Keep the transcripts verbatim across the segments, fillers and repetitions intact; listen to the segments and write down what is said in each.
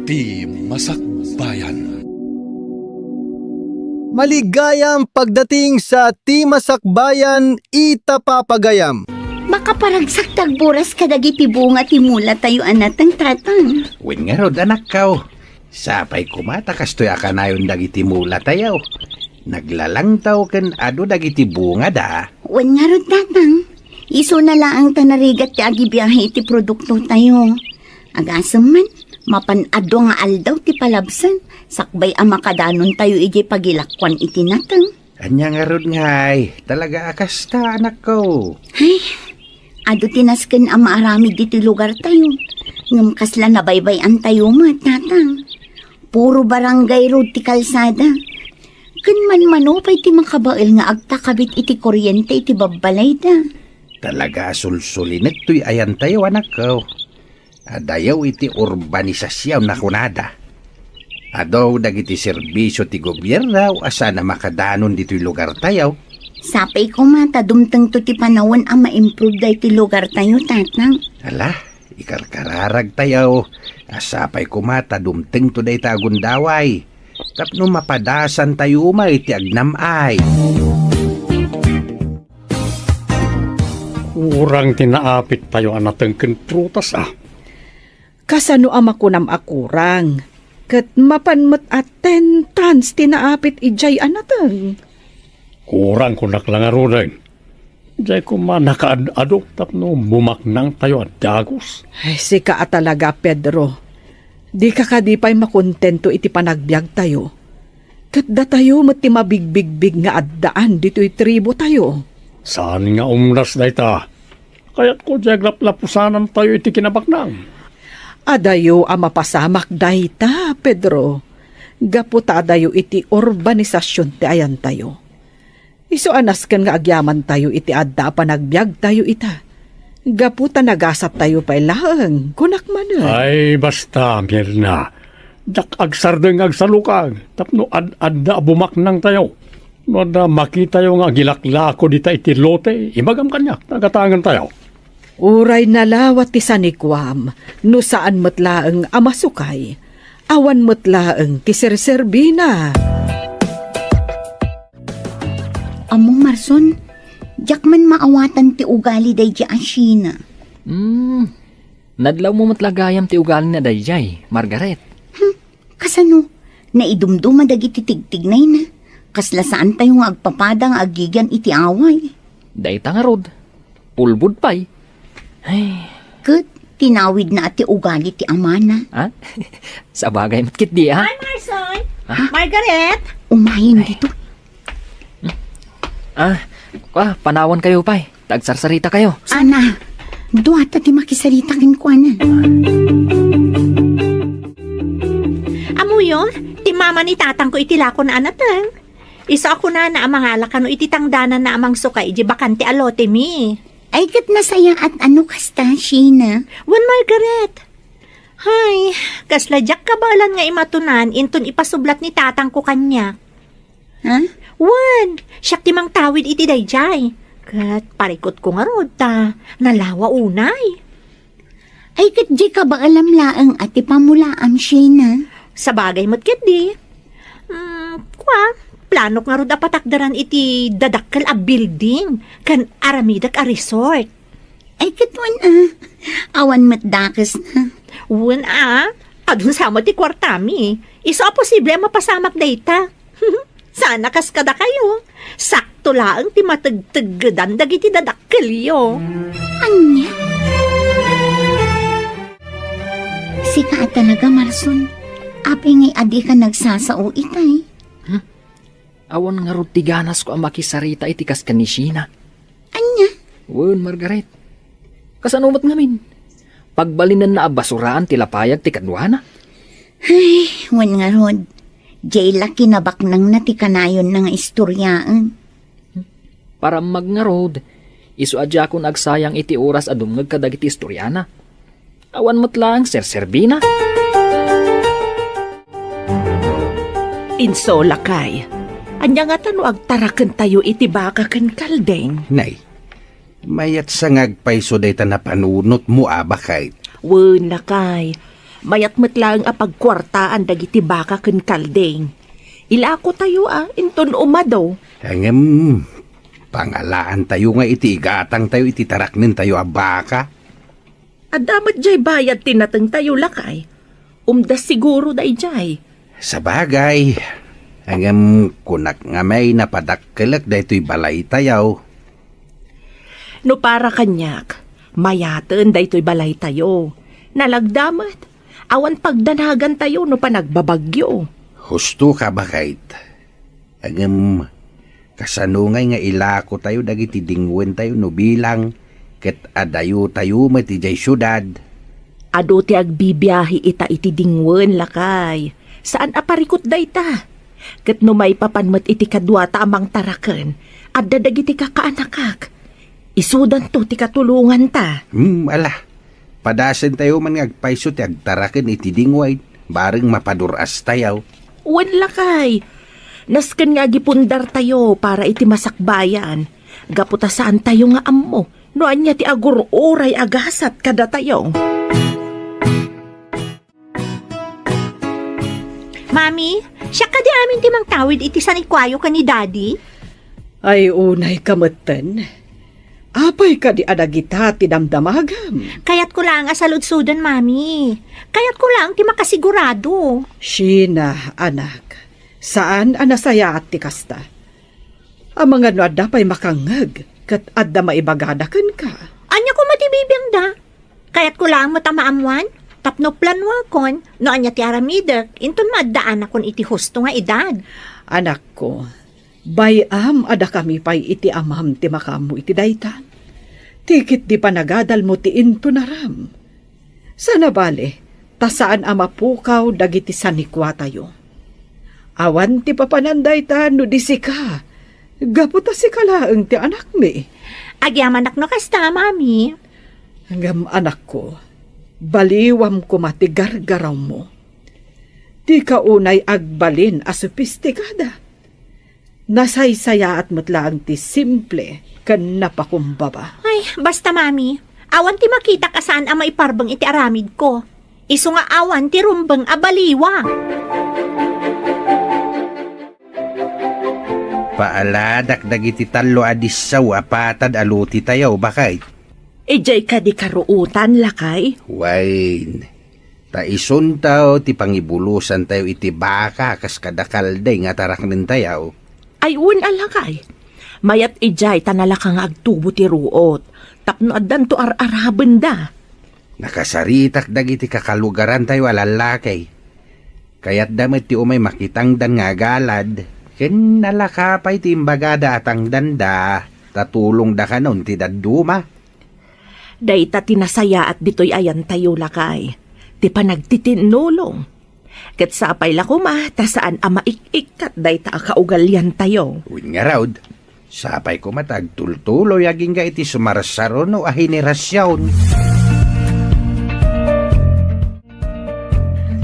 Ti Masakbayan. Maligayam pagdating sa Ti Masakbayan ita papagayam. Makaparagsak ti agburas kadagiti bunga ti mulatayo a nateng, Tatang. Wen ngarud, anakko. Sapay koma ta kastoy a kanayon dagiti mulatayo. Naglalangtaw ken adu dagiti bungada. Wen ngarud, Tatang. Isuna laeng ta narigat ti agibiahe iti produktotayo. Agasem man, mapan adu nga aldaw ti palabsen, sakbay a makadanontayo idiay pagilakuan iti nateng. Ania ngarud ngay, talaga a kasta, anakko. Ay, adu ti nasken a maaramid ditoy lugartayo. Ngem kasla nabaybay-antayo met, Tatang. Puro barangay road ti kalsada. Ken manmano pay ti makabael nga agtakabit iti kuryente iti babbalayda. Talaga a sulsulinek toy ayantayo, anakko. Adayo iti urbanisasyon a kunada. Adu dagiti serbisio ti gobierno a saan a makadanon ditoy lugartayo. Sapay koma ta dumtengto ti panawen a ma-improve daytoy lugartayo, Tatang. Ala, ikarkararagtayo a sapay koma ta dumtengto dayta a gundaway tapno mapadasantayo met ti agnam-ay. Kurang ti naapit tayo a nateng ken prutas, a. Kasano a makunam a kurang? Ket mapan met a ten tons ti naapit idiay a nateng. Kurang, kunak la ngaruden. Diay koma nakaad-adu tapno bumaknang tayo a dagus. Ay, sika a talaga, Pedro. Dika kadi pay makontento iti panagbiag tayo. Ket datayo met ti mabigbigbig nga addaan ditoy tribu tayo. Saan nga umdas dayta? Kayatko diay aglaplapusanan tayo iti kinabaknang. Adayo a mapasamak dayta, Pedro. Gapu ta adayo iti urbanisasyon ti ayantayo. Isu a nasken nga agyamantayo iti adda a panagbiagtayo ita. Gapu ta nagasattayo pay laeng, kunak manen. Ay, basta, Mirna. Diak agsardeng nga agsalukag, tapno ad-adda a bumaknangtayo. No adda makitayo nga agilaklako dita iti lote, ibagam kaniak, ta agatangentayo. Uray nalawa ti sanikuam, no saan met laeng a masukay, awan met laeng ti serserbina. Ammo, Marson, diak man maawatan ti ugali daydi a Sheena. Hmm, nadlawmo met la gayam ti ugalina daydiay, Margaret. Hmm, kasano? Naidumduma dagiti tigtignayna. Kasla saantayo nga agpapada nga agigian iti away. Dayta ngarud, ulbod pay. Ay. Ket tinawidna ti ugali ti amana. Ha? Sabagay met ketdi, ha? Hi, Marson! Ha? Margaret! Umayen dito. Ah, kwa, panawan kayo pay. Tagsarsarita kayo. Sana, duata ti makisarita kenkuana. Amuyo, ti mama ni tatangko iti lakon a nateng. Isu a kunana a mangala kano iti tangdananna a mangsuka iti bakante a lote mi. Ay, ket nasayaat a no kasta, Sheena. Wen, Margaret. Hay, kasla diak kabaelan nga imatunan inton ipasublat ni tatangko kaniak. Ha? Wen, siak ti mangtawid iti daydiay. Ket parikutko ngarud ta nalawa unay. Ay, ket di kabaelam laeng a ti pamulaam, Sheena. Sabagay met ketdi. Mm, kua, planok ngarud a patakderan iti dadakkel a building ken aramidek a resort. Ay, ket wen a. Awan met dakesna. Wen a. Adun sa met ti kuartami. Isu a posible a mapasamak dayta. Sana kas kadakayo. Sakto laeng ti mategteggedan dagiti dadakkelyo. Ania? Sika a talaga, Marson. Apay ngay a dika nagsasao itay? Hmm? Awan ngarud ti ganasko a makisarita iti kas ken ni Sheena. Ania? Wen, Margaret. Kasano met ngamin? Pagbalinenna a basuraan ti lapayag ti kaduana? Ay, wen ngarud. Diay la kinabaknangna ti kanayonna nga istoriaen. Parammag ngarud, isu a diakon agsayang iti oras a dumngeg kadagiti istoriana. Awan met laeng serserbina. Insolakay, ania ngata no agtarakentayo iti baka ken kalding? Nay, mayat sa nga agpayso dayta napanunotmo a baket. Wen, lakay, Mayat met laeng a pagkuartaan dagiti baka ken kalding. Ilakotayo a inton umado. Ngem, pangalaantayo nga iti igatangtayo iti taraknentayo a baka. Adda met jay bayad ti natengtayo, lakay. Umda siguro dayjay. Sabagay, ngem kunak nga may napadakkelek daytoy balaytayo. No para kaniak, mayaten daytoy balaytayo. Nalagda met, awan pagdanagantayo no panagbabagyo. Husto ka, baket. Ngem, kasano ngay nga ilakotayo dagiti dingwentayo no bilang ket adayotayo met idiay siudad? Adu ti agbibiahe ita iti dingwen, lakay. Saan a parikut dayta. Ket no maipapan met iti kaduata a mangtaraken, adda dagiti kakaanakak. Isudanto ti katulonganta. Hmm, ala. Padasentayo man nga agpayso ti agtaraken iti dingwen, bareng mapadur-astayo. Wen, lakay. Nasken nga agipundartayo para iti masakbayan. Gapu ta saantayo nga ammo no ania ti agur-uray a gasat kadatayo. Mami, siak kadi amin ti mangtawid iti sanikuayo ken ni Daddy? Ay, unay ka metten. Apay kadi a dagita ti damdamagam? Kayatko laeng a saludsoden, Mami. Kayatko laeng ti makasigurado. Sheena, anak, saan a nasayaat ti kasta. Amangan no adda pay makangngeg ket adda maibagada kenka. Ania koma ti bibiangda? Kayatko laeng met a maammoan tapno planuekon no ania ti aramidek inton maaddaanakon iti husto nga edad. Anakko, bay-am a dakami pay iti amam ti makaammo iti dayta. Ti ketdi panagadalmo ti intonaram. Saan a bale, ta saan a mapukaw dagiti sanikuatayo. Awan ti papanan dayta no di sika, gapu ta sika laeng ti anakmi. Agyamanak no kasta, Mami. Ngem anakko, baliwam koma ti gargarawmo. Dika unay agbalin a sopistikada. Nasaysayaat met laeng ti simple ken napakumbaba. Ay, basta, Mami, awan ti makitak a saan a maiparbeng iti aramidko. Isu nga awan ti rumbeng a baliwa. Paaladak dagiti tallo a disso a patad a lotitayo, baket. Idiay kadi karuotan, lakay? Wen, ta isunto ti pangibulosantayo iti baka kas kada kalding a taraknentayo. Ay, wen a, lakay. Mayat idiay ta nalaka nga agtubo ti ruot, tapno addanto ar-arabenda. Nakasaritak dagiti kakalugarantayo a lallaki. Kayatda met ti umay makitangdan nga agalad, ken nalaka pay ti imbagada a tangdanda, ta tulongda kanon ti dadduma. Dayta ti nasayaat ditoy ayantayo, lakay, ti panagtitinnulong. Ket sapay la koma ta saan a maik-ikkat dayta a kaugaliantayo. Wen ngarud, sapay koma ta agtultuloy agingga iti sumarsaruno a henerasion.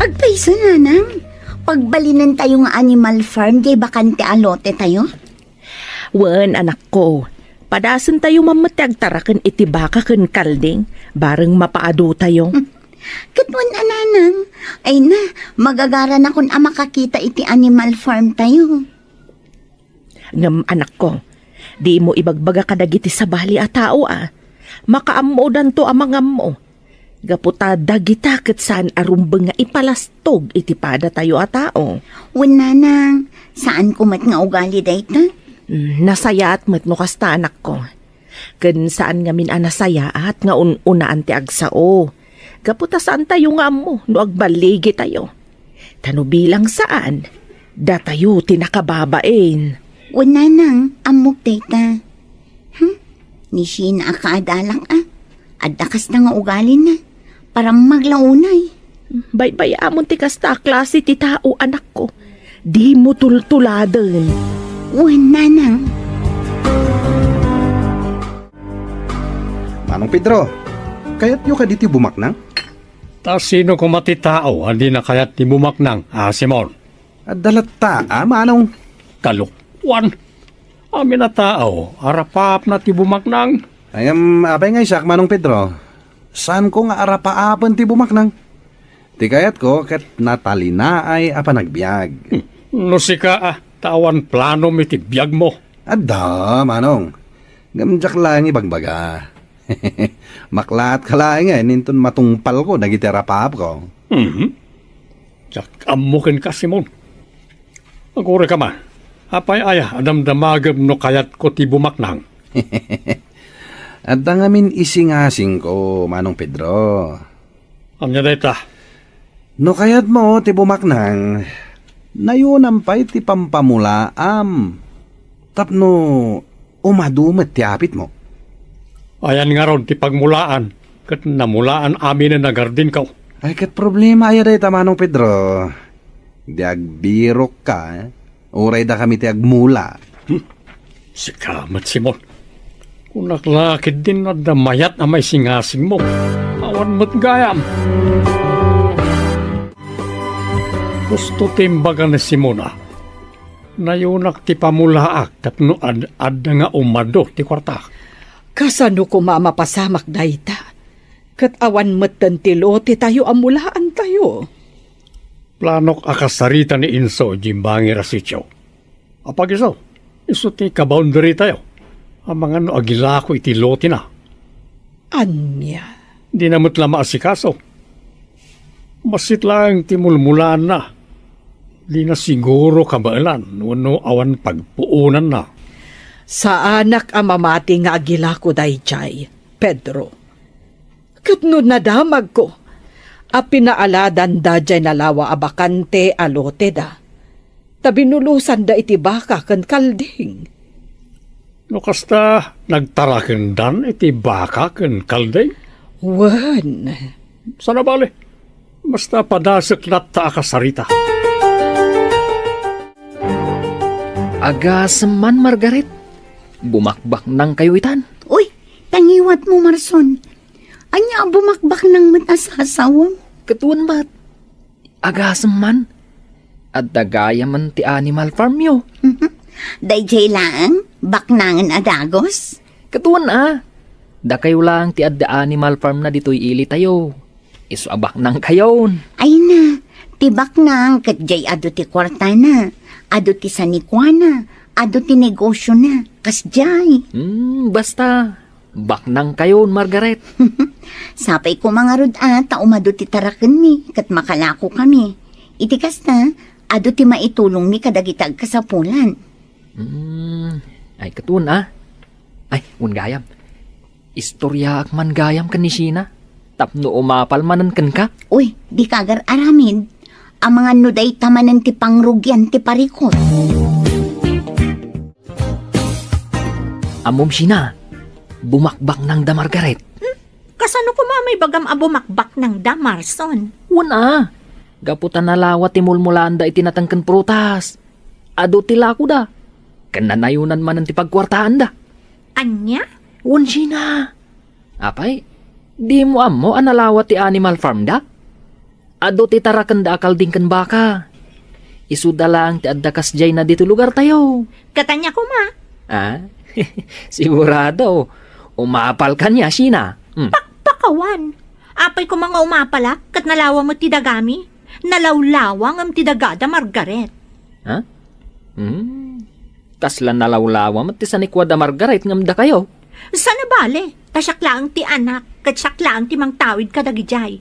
Agpayso, nanang, pagbalinentayo nga animal farm diay bakante a lotetayo? Wen, anakko, padasentayo man met ti agtaraken iti baka ken kalding, bareng mapaadutayo. Ket wen a, nanang, ay na, magagaranakon a makakita iti animal farm tayo. Ngem, anakko, dimo ibagbaga kadagiti sabali a tao a makaammodanto a mangammo. Gapu ta dagita ket saan a rumbeng nga ipalastog iti padatayo a tao. Wen, nanang, saanko met nga ugali dayta. Mm, nasayaat met no kasta, anakko. Ken saan ngamin a nasayaat nga un-unaan ti agsao. Gapu ta saantayo nga ammo no agballigitayo. Ta no bilang saan, datayo ti nakababain. Wen, nanang, ammok dayta. Hmm? Ni Sheena a kaadalak a. Adda kasta nga ugalina. Parammag la unay. Baybay-amon ti kasta a klase ti tao, anakko. Dimo tultuladen. Wen, nanang. Manong Pedro, kayatyo kadi ti bumaknang? Ta sino koma ti tao a di nakayat ti bumaknang, a Simon? Adda latta, a, manong. Kalokuan! Amin a tao, arapaapna ti bumaknang. Ay, em, apay nga isak, Manong Pedro? Saanko nga arapaapen ti bumaknang? Ti kayatko ket natalinaay a panagbiag. Hmm. No sika, a, ta awan planom iti biagmo. Adda, Manong. Ngem diak laeng ibagbaga. Maklaat ka laengen inton matungpalko dagiti arapapko. Mhm. Diak ammo kenka, Simon. Agurayka man. Apay aya a damdamagem no kayatko ti bumaknang? Adda ngamin isingasingko, Manong Pedro. Ania dayta? No kayatmo ti bumaknang, nayunam pay ti pampamulaam tapno umadu met ti apitmo. Ayan ngarud ti pagmulaan ket namulaan aminen a gardinko. Ay, ket problema aya dayta, Manong Pedro? Di agbirokka, eh? Uray dakami ti agmula. Hmm. Sika met, Simon. Kunak la ketdin no adda mayat a maisingasingmo. Awan met gayam. Husto ti imbaga ni Simon a, nayunak ti pamulaak tapno ad-adda nga umadu ti kuarta. Kasano koma a mapasamak dayta? Ket awan metten ti lotetayo a mulaantayo. Planok a kasarita ni Inso idiay bangir a sitio. Apag isu, isu ti kaboundarytayo. Amangan no agilako iti lotena. Ania? Dina met la maasikaso. Bassit laeng ti mulmulaanna. Dina siguro kabaelan wenno awan pagpuonanna. Saanak a mamati nga agilako daydiay, Pedro. Ket no nadamagko a pinaaladanda diay nalawa a bakante a loteda, ta binulusanda iti baka ken kalding. No kasta, nagtarakendan iti baka ken kalding? Wen. Saan a bale, basta padasek latta a kasarita. Agasem man, Margaret. Bumakbaknangkayo itan. Uy, ta ngiwatmo, Marson. Ania a bumakbaknang met a sasawem? Ket wen met. Agasem man. Adda gayamen ti animal farmyo. Daydiay laeng, baknangen a dagus? Ket wen a. Dakayo laeng ti adda animal farm na ditoy ilitayo. Isu a baknangkayon. Ay na, ti baknang ket diay adu ti kuartana, adu ti sanikuana, adu ti negosiona. Kasdiay. Hmm, basta. Baknangkayon, Margaret. Sapay koma ngarud a ta umadu ti tarakenmi ket makalakokami. Iti kasta, adu ti maitulongmi kadagiti agkasapulan. Hmm, ay, ket wen a. Ay, wen gayam. Istoryaak man gayam ken ni Sheena tapno umapal manen kenka. Uy, dika agar-aramid. Amangan no dayta manen ti pangrugian ti parikut. Ammom, Sheena, bumakbaknangda, Margaret. Hmm? Kasano koma a maibagam a bumakbaknangda, Marson? Wen a, gapu ta nalawa ti mulmulaanda iti nateng ken prutas. Adu ti lakoda, ken nanayonan manen ti pagkuartaanda. Ania? Wen, Sheena. Apay, dimo ammo a nalawa ti animal farmda? Adu ti tarakenda a kalding ken baka. Isuda laeng ti adda kasdiayna ditoy lugartayo. Ket ania koma? Ah? Sigurado, umapalka nia, Sheena. Hmm. Pakpakawan! Apay koma nga umapalak ket nalawa met ti dagami? Nalawlawa ngem ti dagada, Margaret. Ha? Hmm. Kasla nalawlawa met ti sanikuada, Margaret, ngem dakayo? Saan a bale, ta siak laeng ti anak, ket siak laeng ti mangtawid kadagidiay.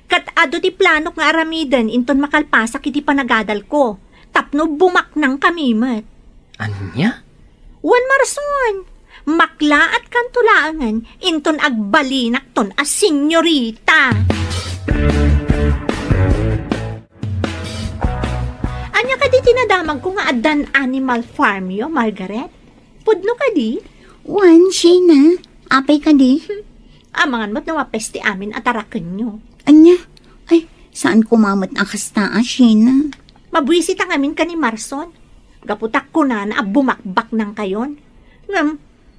Ket adu ti planok nga aramiden inton makalpasak iti panagadalko, tapno bumaknangkami met. Ania? Wen, Marson, maklaatkanto laengen inton agbalinakton a senyorita. Ania kadi ti nadamagko nga addan animal farmyo, Margaret? Pudno kadi? Wen, Sheena. Apay kadi? Amangan met no mapes ti amin a tarakenyo. Ania? Ay, saan koma met a kasta a, Sheena? Mabuisit a ngamin ken ni Marson. Gapu ta kunana a bumakbaknangkayon. Ngem,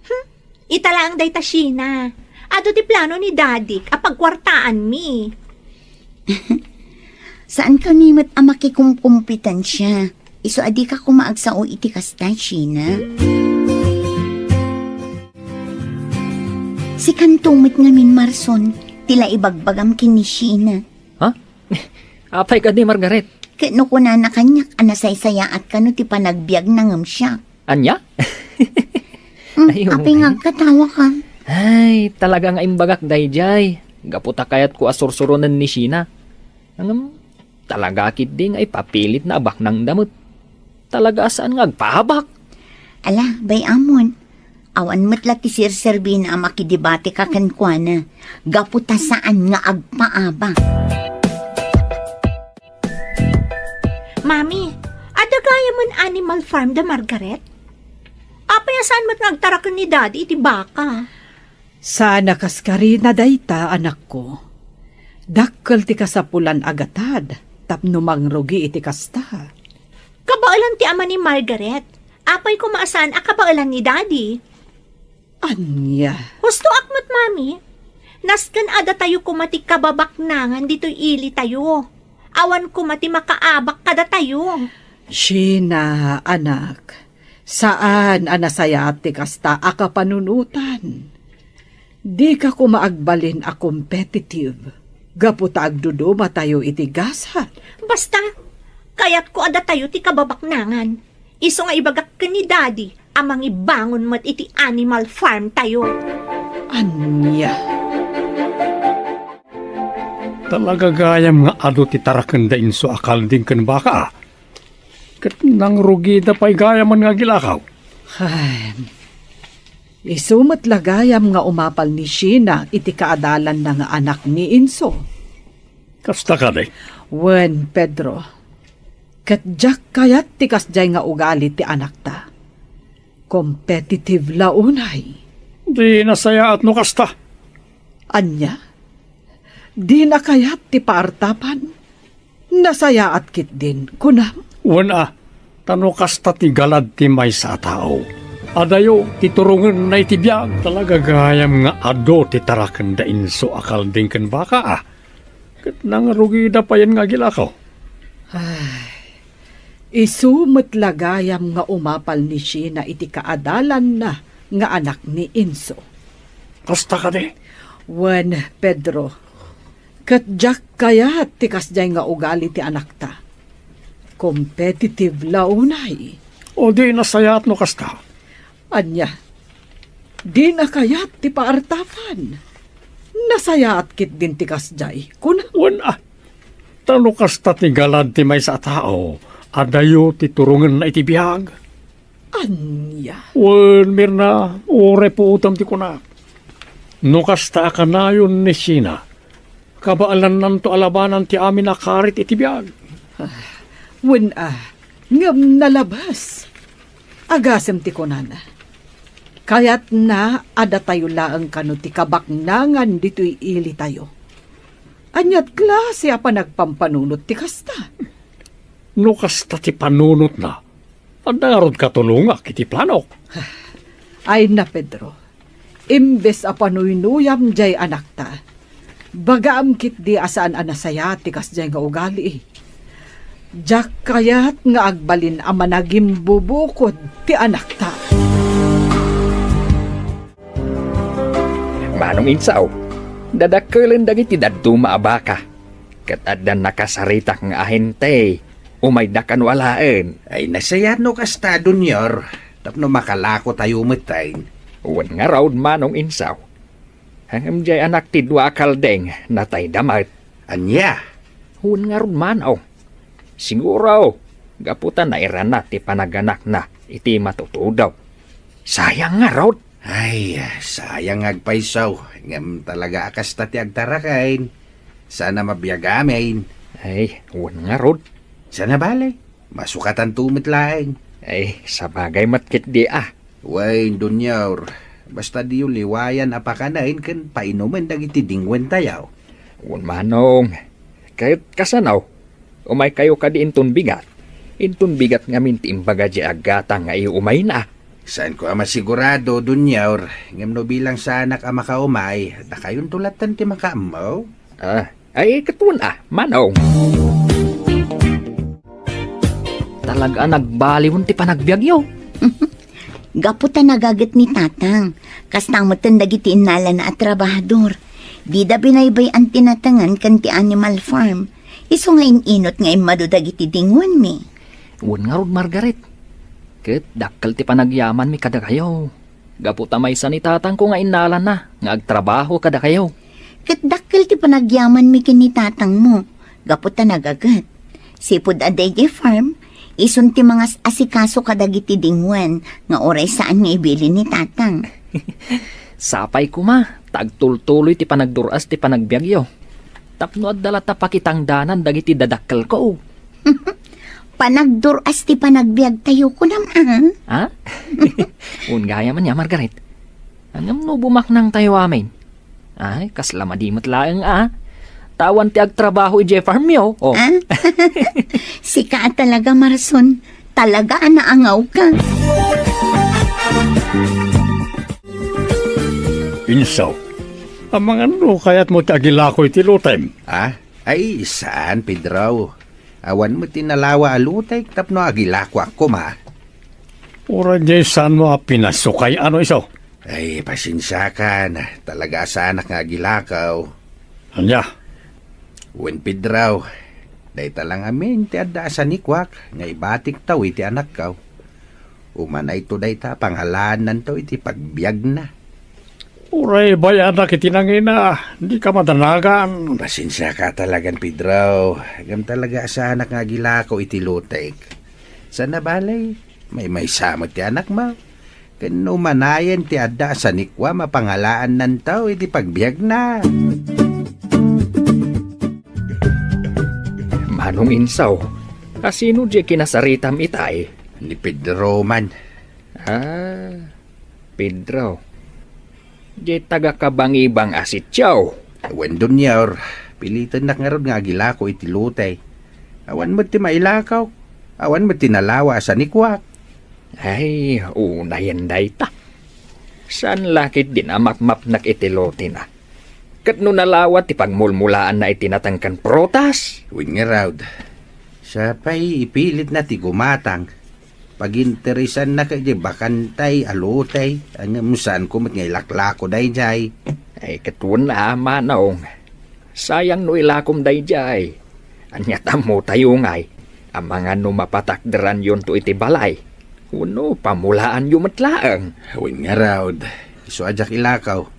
hmm, ita laeng dayta, Sheena. Adu ti plano ni Dadik a pagkuartaanmi. Saankami met a makikumkompetensia. Isu a dika koma agsao iti kasta, Sheena. Sikanto met ngamin, Marson, ti la ibagbagam ken ni Sheena. Ha? Apay kadi, Margaret? Ket no kunana kaniak a nasaysayaat kano ti panagbiagna ngem siak. Ania? Hmm, Ay, apay nga okay. Agkatawa ka? Ay, talaga nga imbagak daydiay. Gapu ta kayatko a sursuronen ni Sheena. Ngem, talaga ketdi nga ipapilitna a baknangda met. Talaga a saan nga agpaabak. Ala, bay-amon. Awan met la ti serserbina a makidebateka kenkuana. Gapu ta saan nga agpaabak. Mami, adda gayamen animal farm da Margaret? Apay a saan met nga agtaraken ni Daddy iti baka? Saan a kaskarina dayta, anakko. Dakkel ti kasapulan a gatad tapno mangrugi iti kasta. Kabaelan ti ama ni Margaret. Apay koma a saan a kabaelan ni Daddy? Ania? Hustoak met, Mami. Nasken a datayo koma ti kababaknangan ditoy ilitayo. Awan koma ti makaabak kadatayo. Sheena, anak, saan a nasayaat ti kasta a kapanunotan. Dika koma agbalin a competitive gapu ta agdudumatayo iti gasat. Basta, kayatko a datayo ti kababaknangan. Isu nga ibagak ken ni Daddy a mangibangon met iti animal farm tayo. Ania? Talaga gayam nga adu ti taraken da Inso a kalding ken baka, a. Ket nangrugida pay gayamen nga agilakaw. Ay, isu met la gayam nga umapal ni Sheena iti kaadalanna nga anak ni Inso. Kasta kadi? Wen, Pedro. Ket diak kayat ti kasdiay nga ugali ti anakta. Competitive la unay. Di nasayaat no kasta. Ania? Dina kayat ti paartapan? Nasayaat ketdin, kunam? Wen a, ta no kasta ti galad ti maysa a tao, adayo ti turongenna iti biag. Talaga gayam nga adu ti taraken da Inso a kalding ken baka, a. Ket nangrugida payen nga agilakaw. Ay, isu met la gayam nga umapal ni Sheena iti kaadalanna nga anak ni Inso. Kasta kadi? Wen, Pedro, ket diak kayat ti kasdiay nga ugali ti anakta. Competitive la unay. O di nasayaat no kasta? Ania? Dina kayat ti paartapan? Nasayaat ketdin ti kasdiay, kuna? Wen a, ta no kasta ti galad ti maysa a tao, adayo ti turongenna iti biag. Ania? Wen, Mirna, uray puotem ti kunak. No kasta a kanayon ni Sheena, kabaelannanto a labanan ti amin a karit iti biag. Ah, wen a, ngem nalabas. Agasem ti kunana. Kayatna a datayo laeng kano ti kabaknangan ditoy ilitayo. Aniat klase a panagpampanunot ti kasta? No kasta ti panunotna, adda ngarud katulongak iti planok. Ay na, Pedro. Imbes a panuynuyam diay anakta, bagaam ketdi a saan a nasayaat ti kasdiay nga ugali. Diak kayat nga agbalin a managimbubukod ti anakta. Manong Insaw, dadakkelen dagiti dadduma a baka, ket adda nakasaritak nga ahente. Umayda kano alaen. Ay, nasayaat no kasta, Dunior, tapno makalako tayo metten. Wen ngarud, Manong Insaw. Ngem diay anak ti dua a kaldeng, natayda met. Ania? Wen ngarud, Manong. Siguro, gapu ta nairana ti panaganakna iti matutudo. Sayang ngarud. Ay, sayang nga agpayso, ngem talaga a kasta ti agtaraken. Saan a mabiag amin. Ay, wen ngarud. Saan a bale, masukatanto met laeng. Ay, sabagay met ketdi a. Wen, Dunior, basta diyo liwayan a pakanen ken painumen dagiti dingwentayo. Wen, Manong. Ket kasano? Umaykayo kadi inton bigat? Inton bigat ngamin ti imbaga diay aggatang nga iumayna. Saanko a masigurado, Dunior, ngem no bilang saanak a makaumay, dakayonto latten ti makaammo. Ah, ay, ket wen a, Manong. Talaga a nagbaliwen ti panagbiagyo. Gapu ta nagaget ni Tatang, kasta metten dagiti innalana a trabahador. Dida binaybay-an ti natengen ken ti animal farm. Isu nga in-inut nga immadu dagiti dinguanmi. Wen ngarud, Margaret. Ket dakkel ti panagyamanmi kadakayo. Gapu ta maysa ni tatangko nga innalanna nga agtrabaho kadakayo. Ket dakkel ti panagyamanmi ken ni tatangmo, gapu ta nagaget. Sipud adda idiay farm, isun ti mangas-asikaso kadagiti dinguan nga uray saan nga ibilin ni tatang. Sapay koma, ta agtultuloy ti panagdur-as ti panagbiagyo. Tapno adda latta pakitangdanan dagiti dadakkelko. Panagdur-as ti panagbiagtayo, kunam, a? Ha? Wen gayam ania, Margaret. Ngem no bumaknangtayo amin? Ay, kasla madi met laeng, a. Ta awan ti agtrabaho idiay farmyo, o. A? Sika a talaga, Marson. Talaga a naangawka. Insaw, amangan no kayatmo ti agilako iti lotem? A? Ay, saan, Pedro. Awan met ti nalawa a lotek tapno agilakoak koma. Uray diay saanmo a pinasukay, a no isu? Ay, pasensiakan. Talaga a saanak nga agilako. Ania? Wen, Pedro, dayta la ngamin ti adda a sanikuak nga ibatiktaw iti anakko. Umanayto dayta a pangalaannanto iti pagbiagna. Uray bay-anak iti nangina, dika madanagan. Pasensiaka talagan, Pedro. Ngem talaga a saanak nga agilako iti lotek. Saan a bale, maymaysa met ti anakmo. Ken no umanayen ti adda a sanikuam a pangalaannanto iti pagbiagna. Manong Insaw, a sino diay kinasaritam itay? Ni Pedro man. A, Pedro. Diay taga-Kabangibang a sitio. Wen, Donior, pilitennak ngarud nga agilako iti lote. Awan met ti mailako. Awan met ti nalawa a sanikuak. Ay, unayen dayta. Saan la ketdin a mapmapnek iti lotena? Ket no nalawa ti pagmulmulaanna iti nateng ken prutas? Wen ngarud, sapay ipilitna ti gumatang. Paginteresanna ket diay bakantay a lote, ngem saanko met nga ilaklako daydiay. Ay, ket wen a, manong. Sayang no ilakom daydiay. Ania ti ammotayo ngay, amangan no mapatakderanyonto iti balay, wenno pamulaanyo met laeng? Wen ngarud, isu a diak ilako.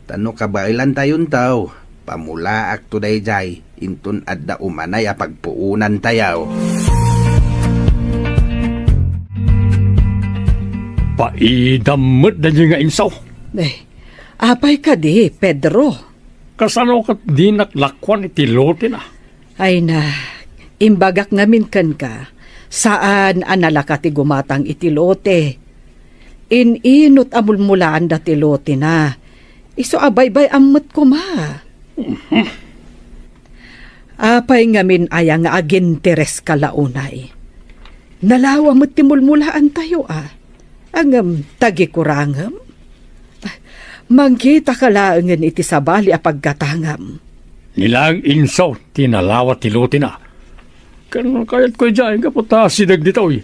Ta no kabaelantayonto, pamulaakto daydiay inton adda umanay a pagpuonantayo. Paidam met daydiay nga insaw. Eh, apay kadi, Pedro? Kasano ket dinak lakuan iti lotena? Ay na, imbagak ngamin kenka, saan a nalaka ti gumatang iti lote. In-inut a mulmulaanda ti lotena, isu a baybay-am met koma. Apay ngamin aya nga agintereska la unay? Nalawa met ti mulmulaantayo, a. Ngem, tagikurangem? Mangkitaka laengen iti sabali a paggatangam. Ni laeng insaw ti nalawa ti lotena. Ken kayatko idiay gapu ta sideg ditoy.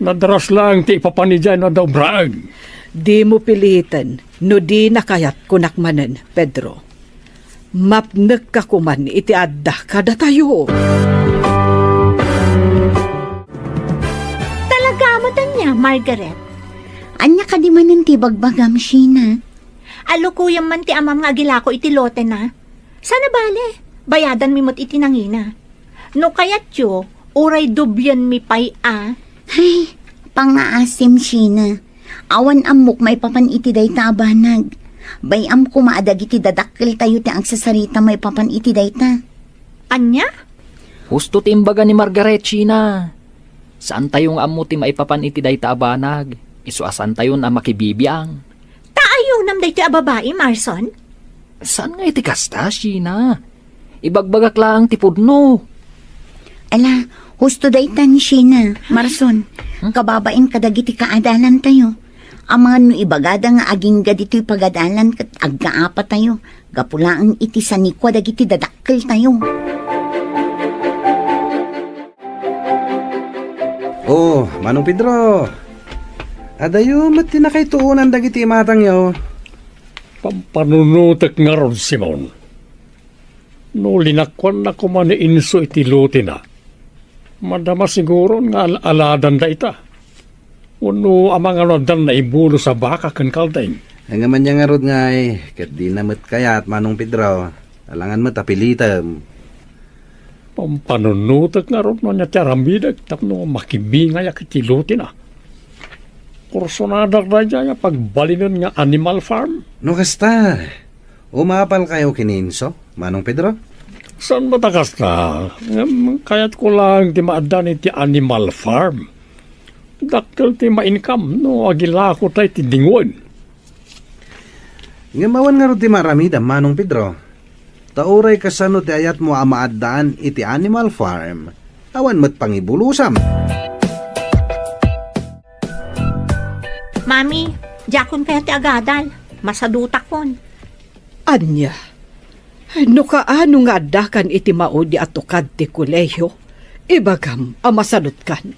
Nadaras laeng ti ipapan idiay no adda ubraen. Dimo piliten no dina kayat, kunak manen, Pedro. Mapnekka koman iti adda kadatayo. Talaga met ania, Margaret? Ania kadi manen ti ibagbagam, Sheena? Alukuyem man ti amam nga agilako iti lotena. Saan a bale, bayadanmi met iti nangina. No kayatyo, uray doblienmi pay a. Ay, pangngaasim, Sheena. Awan ammok maipapan iti dayta a banag. Bay-am koma a dagiti dadakkeltayo ti agsasarita maipapan iti dayta. Ania? Husto ti imbaga ni Margaret, Sheena. Saantayo nga ammo ti maipapan iti dayta a banag. Isu a saantayon a makibibiang. Ta ayonam daytoy a babai, Marson? Saan nga iti kasta, Sheena? Ibagbagak laeng ti pudno. Ala, husto daytan, Sheena, Marson, hmm? Kababain kadagiti kaadalantayo. Amangan no ibagada nga agingga ditoy pagadalan ket agkaapatayo, gapu laeng iti sanikua dagiti dadakkeltayo. Oh, Manong Pedro. Adayo met ti nakaituonan dagiti imatangyo. Pampanunotek ngarud, Simon. No linakuanna koma ni Inso iti lotena, madama siguron nga al-aladan dayta. Wenno amangan no addan naibulos a baka ken kalding. Ngem ania ngarud ngay, ket dina met kayat, Manong Pedro. Alangan met a pilitem. Pampanunotek ngarud no ania ti aramidek tapno makibingayak iti lotena. Kursonadak daydiay a pagbalinen nga animal farm. No kasta, umapalkayo ken ni Inso, Manong Pedro? Saan met a kasta? Ngem kayatko laeng ti maaddan iti animal farm. Dakkel ti ma-income no agilako tay ti dingwen. Ngem awan ngarud ti maaramidam, Manong Pedro. Ta uray kasano ti ayatmo a maaddaan iti animal farm, awan met pangibulosam. Mami, diakon kayat ti agadal. Masadutakon. Ania? No kaano nga addakan iti maudi a tukad ti kolehiyo, ibagam a masadutkan.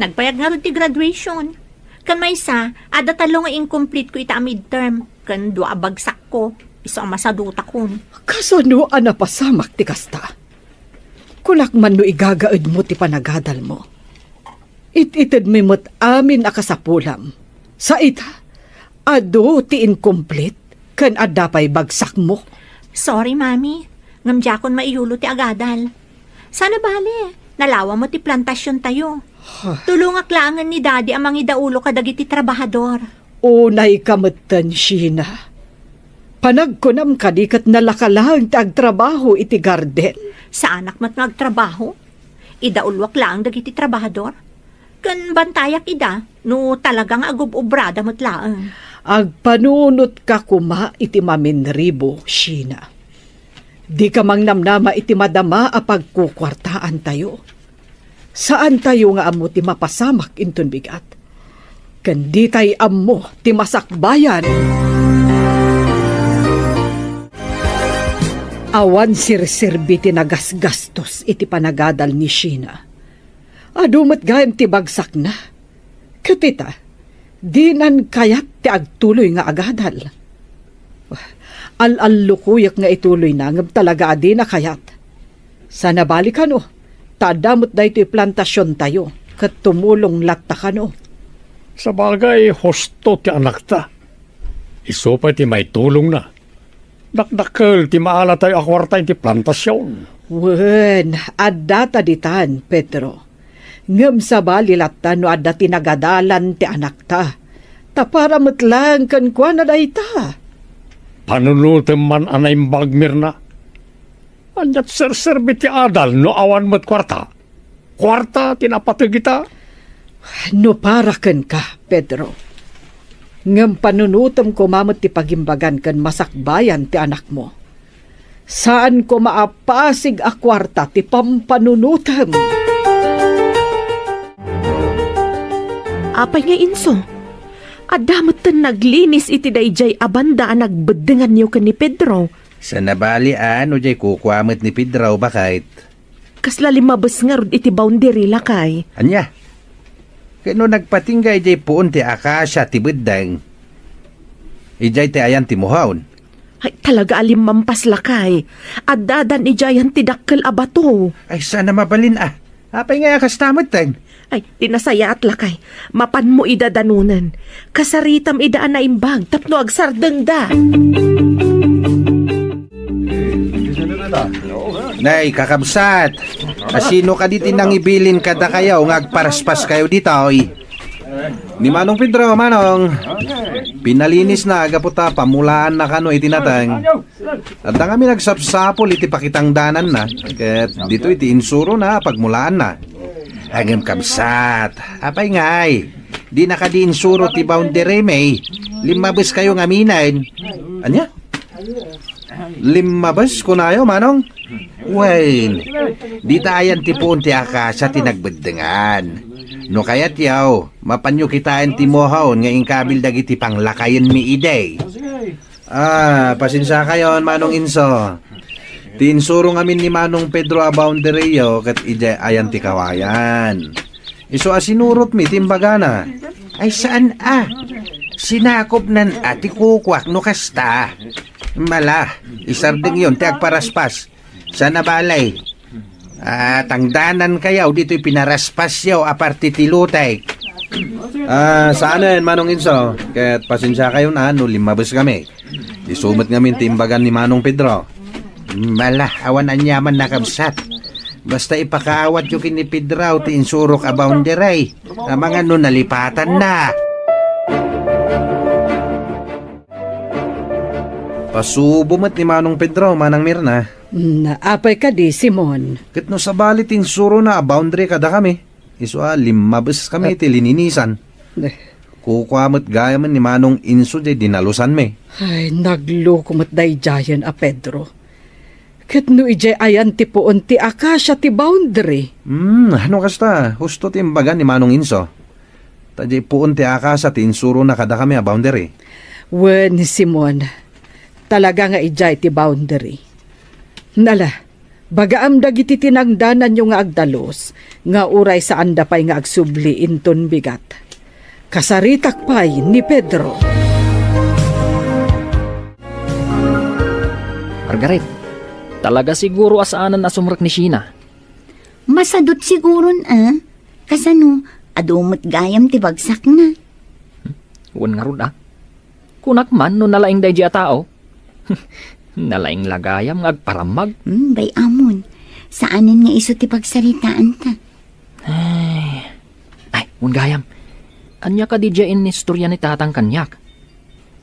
Nagbayag ngarud ti graduation. Ken maysa, adda tallo nga incomplete ko ita a midterm, ken dua a bagsakko, isu a masadutakon. Kasano a napasamak ti kasta? Kunak man no igagaedmo ti panagadalmo. It-itedmi met amin a kasapulam. Sa ita, adu ti incomplete ken adda pay bagsakmo. Sorry, Mami. Ngem diakon maiyulo ti agadal. Saan a bale, nalawa met ti plantasiontayo. Tulongak laengen ni Daddy a mangidaulo kadagiti trabahador. Unayka metten, Sheena. Panagkunam kadi ket nalaka laeng ti agtrabaho iti garden? Saanak met nga agtrabaho. Idauloak laeng dagiti trabahador. Ken bantayak ida no talaga nga agub-ubrada met laeng. Agpanunotka koma iti maminribo, Sheena. Dika mangnamnama iti madama a pagkukuartaantayo. Saantayo nga ammo ti mapasamak inton bigat. Ken ditay ammo ti masakbayan. Awan serserbi ti nagasgastos iti panagadal ni Sheena. Adu met gayam ti bagsakna. Ket ita, dinan kayat ti agtuloy nga agadal. Al-allukoyak nga ituloyna, ngem talaga a dina kayat. Saan a bale kano, ta adda met daytoy plantasiontayo, ket tumulong latta kano. Sabagay, husto ti anakta. Isu pay ti maitulongna. Dakdakkel ti maalatayo a kuarta iti plantasion. Wen, adda ta ditan, Pedro. Ngem sabali latta no adda ti nagadalan ti anakta. Ta para met laeng kenkuana dayta. Panunotem man a naimbag, Mirna. Ania ti serserbi ti adal no awan met kuarta? Kuarta ti napateg ita? No para kenka, Pedro, ngem panunotem koma met ti pagimbagan ken masakbayan ti anakmo. Saan koma a pasig a kuarta ti pampanunotem. Apay nga inso? Adda metten naglinis iti daydiay a banda a nagbeddenganyo ken ni Pedro. Saan a bale a no diay kukua met ni Pedro, baket. Kasla limmabes ngarud iti boundary, lakay. Ania? Ket no nagpatingga idiay puon ti akasia ti beddeng, idiay ti ayan ti mohon. Ay, talaga a limmampas, lakay. Addadan idiayan ti dakkel a bato. Ay, saan a mabalin a. Apay nga a kasta metten? Ay, di nasayaat, lakay. Mapanmo ida danonen. Kasaritam ida a naimbag tapno agsardengda. Nay, kakabsat, asino kadi ti nangibilin kadakayo nga agparaspaskayo ditoy? Ni Manong Pedro, Manong. Pinalinisna gapu ta pamulaanna kano iti nateng. Adda ngamin agsapsapul iti pakitangdananna, ket ditoy ti insurona a pagmulaanna. Ngem kabsat, apay ngay? Dina kadi insuro ti boundary, may? Limmabeskayo ngaminen. Ania? Limmabes, kunayo, Manong? Wen, dita ayan ti puon ti akasia ti nagbeddengan. No kayatyo, mapanyo kitaen ti mohon nga inkabil dagiti panglakayenmi idi. Ah, pasensiakayon, Manong Inso. Ti insuro ngamin ni Manong Pedro a boundaryo ket idiay ayan ti kawayan. Isu a sinurotmi ti imbagana. Ay, saan a? Sinakopnan a ti kukuak no kasta. Mala, isardengyon ti agparaspas. Sana balay. Ah, tangdanan kayaw ditoy pinaraspasyo a parte ti lotek. Ah, saanen, Manong Inso. Ket pasensiakayon a no limmabes kami. Isu met ngamin ti imbagan ni Manong Pedro. Mala, awan aniaman nakabsat. Basta ipakaawatyo ken ni Pedro ti insurok a boundary. Amangan no nalipatanna. Pasubo met ni Manong Pedro, Manang Mirna. Mm, apay kadi, Simon? Ket no sabali ti insurona a boundary kadakami, isu a limmabes kami Ah. ti lininisan. Eh. Kukua met gayamen ni Manong Inso diay dinalusanmi. Ay, nagluko met daydiayen a Pedro. Ket no idiay ayan ti puon ti akasia ti boundary? Hmm, no kasta, husto ti imbaga ni Manong Inso. Ta diay puon ti akasia ti insurona kadakami a boundary. Wen, Simon, talaga nga idiay ti boundary. Nala, bagaam dagiti tinangdananyo nga agdalus, nga uray saanda pay nga agsubli inton bigat. Kasaritak pay ni Pedro. Margaret, talaga siguro a saanen a sumrek ni Sheena. Masadut siguron, a? Kasano, adu met gayam ti bagsakna? Wen ngarud, a? Kunak man no nalaing daydi a tao. Nalaing la gayam nga agparammag. Hmm, bay-amon. Saanen nga isu ti pagsaritaanta. Ay. Ay, wen gayam. Ania kadi diay inistorya ni Tatang kaniak?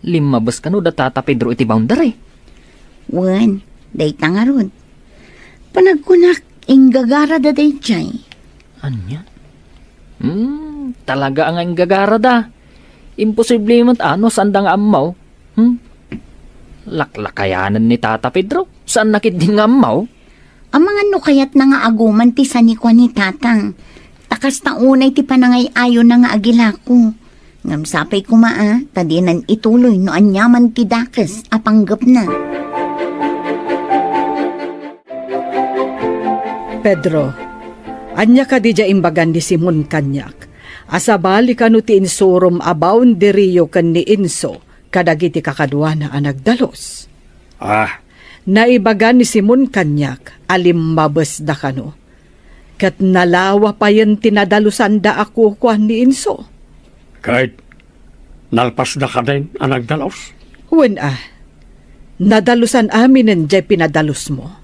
Limmabes kano da Tata Pedro iti boundary? Wen, dayta ngarud. Panagkunak, inggagarada daydiay. Ania? Hmm, talaga nga inggagarada. Imposible met a no saanda nga ammo. Hmm? Laklakayanen ni Tata Pedro. Saanna ketdi nga ammo? Amangan no kayatna nga aguman ti sanikua ni Tatang. Ta kasta unay ti panangay-ayona nga agilako. Ngem sapay koma a, ta dinan ituloy no aniaman ti dakes a panggepna. Pedro, ania kadi diay imbagan ni Simon kaniak a sabali kano ti insurom a boundaryyo ken ni Inso kadagiti kakaduana a nagdalus? Ah. Naibaga ni Simon kaniak a limmabesda kano, ket nalawa payen ti nadalusanda a kukua ni Inso. Ket nalpasda kadin a nagdalus? Wen a, nadalusan aminen diay pinadalusmo.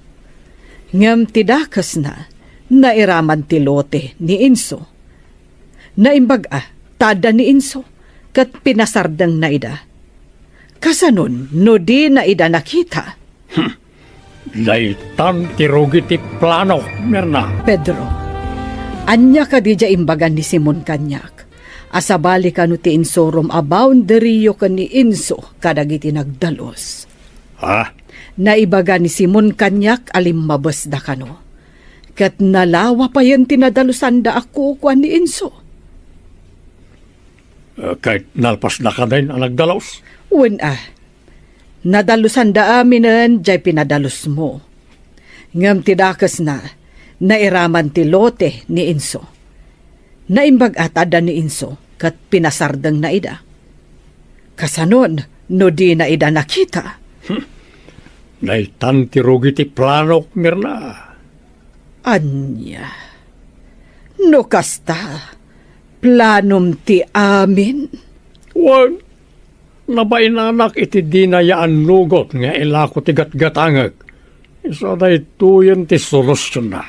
Ngem ti dakesna, nairaman ti lote ni Inso. Naimbag a, ta adda ni Inso, ket pinasardengna ida. Kasanon no dina ida nakita? Hmm. Daytan ti rugi ti planok, Mirna. Pedro, ania kadi diay imbagan ni Simon kaniak a sabali kano ti insurom a boundaryyo ken ni Inso kadagiti nagdalus? Ha? Naibaga ni Simon kaniak a limmabesda kano. Ket nalawa payen ti nadalusanda a kukua ni Inso. Eh, ket nalpasda kadin a nagdalus? Wen a, nadalusanda aminen diay pinadalusmo. Ngem ti dakesna, nairaman ti lote ni Inso. Naimbag a ta adda ni Inso ket pinasardengna ida. Kasanon no dina ida nakita? Hmm. Daytan ti rugi ti planok, Mirna. Ania? No kasta, planom ti amin? Wen, nabainanak iti dina yaannugot nga ilako ti gatgatangek. Isu a daytoyen ti solutionna.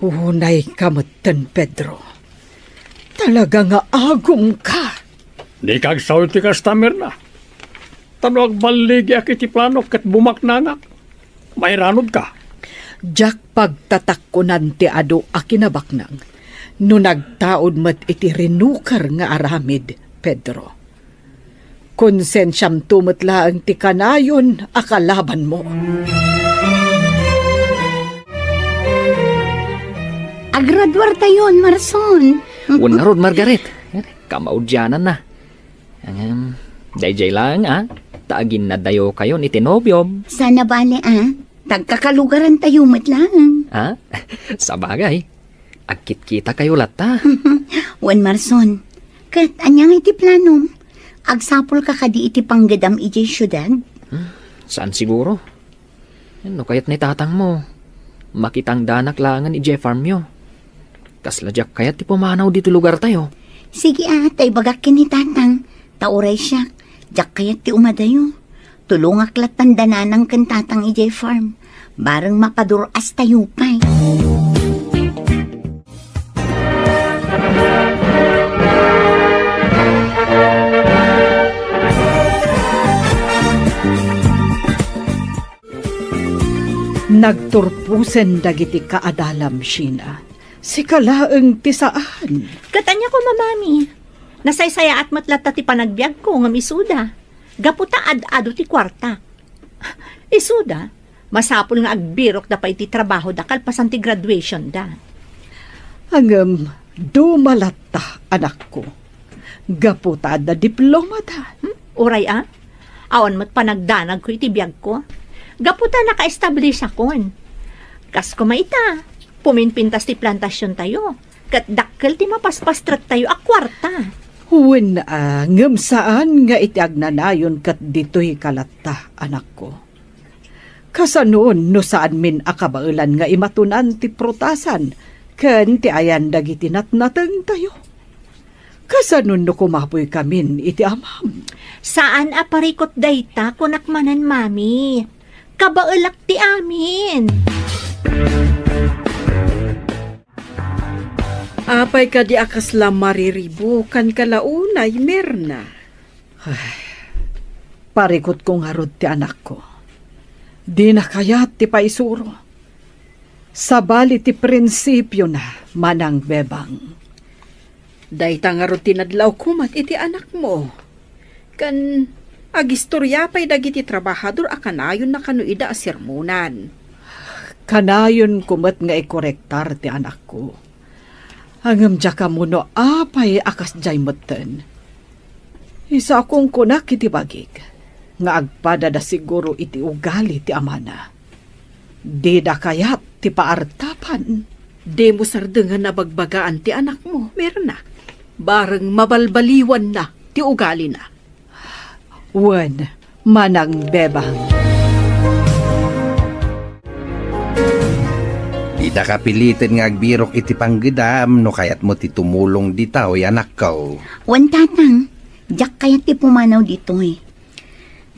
Unayka metten, Pedro. Talaga nga agumka. Dika agsaw iti kasta, Mirna. Ta no agballigiak iti planok ket bumaknangak, mairanudka. Diak pagtatakkonan ti adu a kinabaknang no nagtaud met iti rinuker nga aramid, Pedro. Konsensiamto met laeng ti kanayon a kalabanmo. Agraduartayon, Marson. Wen ngarud, Margaret. Kamaudiananna. Ngem, daydiay laeng a, ta aginnadayokayon iti nobiom. Sana bale a, tagkakalugarantayo met laeng. Ha? Sabagay. Agkitkitakayo latta. Wen, Marson, ket ania nga iti planom? Agsapulka kadi iti panggedam idiay siudad? Hmm, saan siguro? No kayat ni tatangmo, Makitangdanak laengen idiay farmyo. Kasla diak kayat ti pumanaw ditoy lugartayo. Sige a, ta ibagak ken ni Tatang, ta uray siak, diak kayat ti umadayo. Tulongak lattan da Nanang ken Tatang idiay farm. Bareng mapadur-astayo pay. Nagturposen dagiti kaadalam, Sheena. Sika laeng ti saan. Ket ania koma, Mami? Nasaysayaat met latta ti panagbiagko ngem isuda. Gapu ta ad-adu ti kuarta. Isuda, masapul nga agbirokda pay iti trabahoda kalpasan ti graduationda. Ngem, duma latta, anakko. Gapu ta adda diplomada. Hmm? Uray a? Awan met panagdanagko iti biagko. Gapu ta naka-establishakon. Kas koma ita, puminpintas ti plantasiontayo, ket dakkel ti mapaspastrektayo a kuarta. Wen a, ngem saan nga iti agnanayon ket ditoy ka latta, anakko. Kasanon no saanmin a kabaelan nga imatunan ti prutasan ken ti ayan dagiti natnatengtayo? Kasanon no kumapoykamin iti amam? Saan a parikut dayta, kunak manen, Mami. Kabaelak ti amin. Apay kadi a kasla mariribukanka la unay, Mirna? Ay, parikutko ngarud ti anakko. Dina kayat ti paisuro. Sabali ti prinsipiona, Manang Bebang. Dayta ngarud ti nadlawko met iti anakmo. Ken agistoria pay dagiti trabahador a kanayonna kano ida a sermonan. Kanayonko met nga ikorektar ti anakko. Ngem diak ammo no apay a kasdiay metten. Isu a kunkunak iti bagik nga agpadada siguro iti ugali ti amana. Dida kayat ti paartapan. Dimo sardengen a bagbagaan ti anakmo, Mirna. Bareng mabalbaliwanna ti ugalina. Wen, Manang Bebang. Didaka piliten nga agbirok iti panggedam no kayatmo ti tumulong ditoy, anakko. Wen, Tatang, diak kayat ti pumanaw ditoy.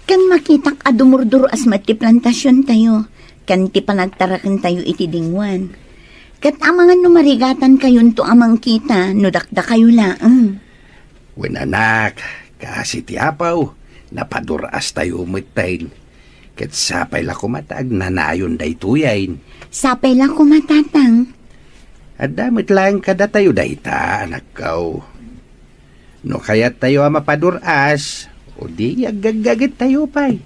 Ken makitak a dumurdur-as met ti plantasiontayo, ken ti panagtarakentayo iti dingoan. Ket amangan no marigatankayon a mangkita no dakdakayo laeng. Wen, anak, kaasi ti apaw, napadur-astayo metten. Ket sapay la koma ta agnanayon daytoyen. Sapay la koma, Tatang. Adda met laeng kadatayo dayta, anakko. No kayattayo a mapadur-as, o di aggaggagettayo pay.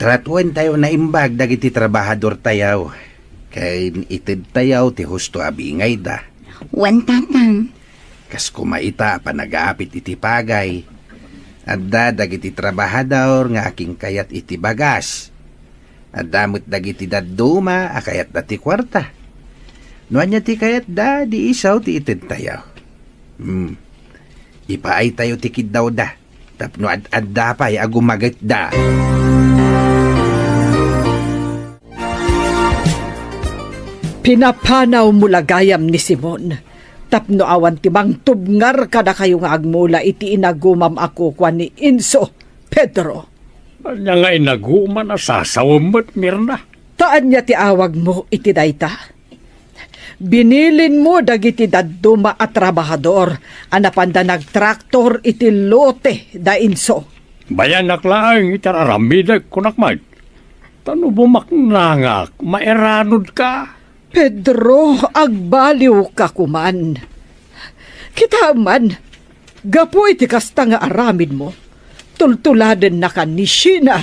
Tratuentayo naimbag dagiti trabahadortayo, ken itedtayo ti husto a bingayda. Wen, Tatang. Kas koma ita a panagapit iti pagay, adda dagiti trabahador nga akinkayat iti bagas. Adda met dagiti dadduma a kayatda ti kuarta. No ania ti kayatda, di isu ti itedtayo. Hmm. Ipaaytayo ti kiddawda tapno ad-adda pay a gumagetda. Pinapanawmo la gayam ni Simon tapno awan ti mangtubngar kadakayo nga agmula iti inagumam a kukua ni Enzo, Pedro. Ania nga inagumam a sasawem met, Mirna? Ta ania ti awagmo iti dayta? Binilinmo dagiti dadduma a trabahador a napanda nagtraktor iti lote da Enzo. Bayanak laeng iti ar-aramidek, kunak met. Ta no bumaknangak, mairanudka. Pedro, agbaliwka koman. Kitaem man, gapu iti kasta nga aramidmo, tultuladennaka ni Sheena.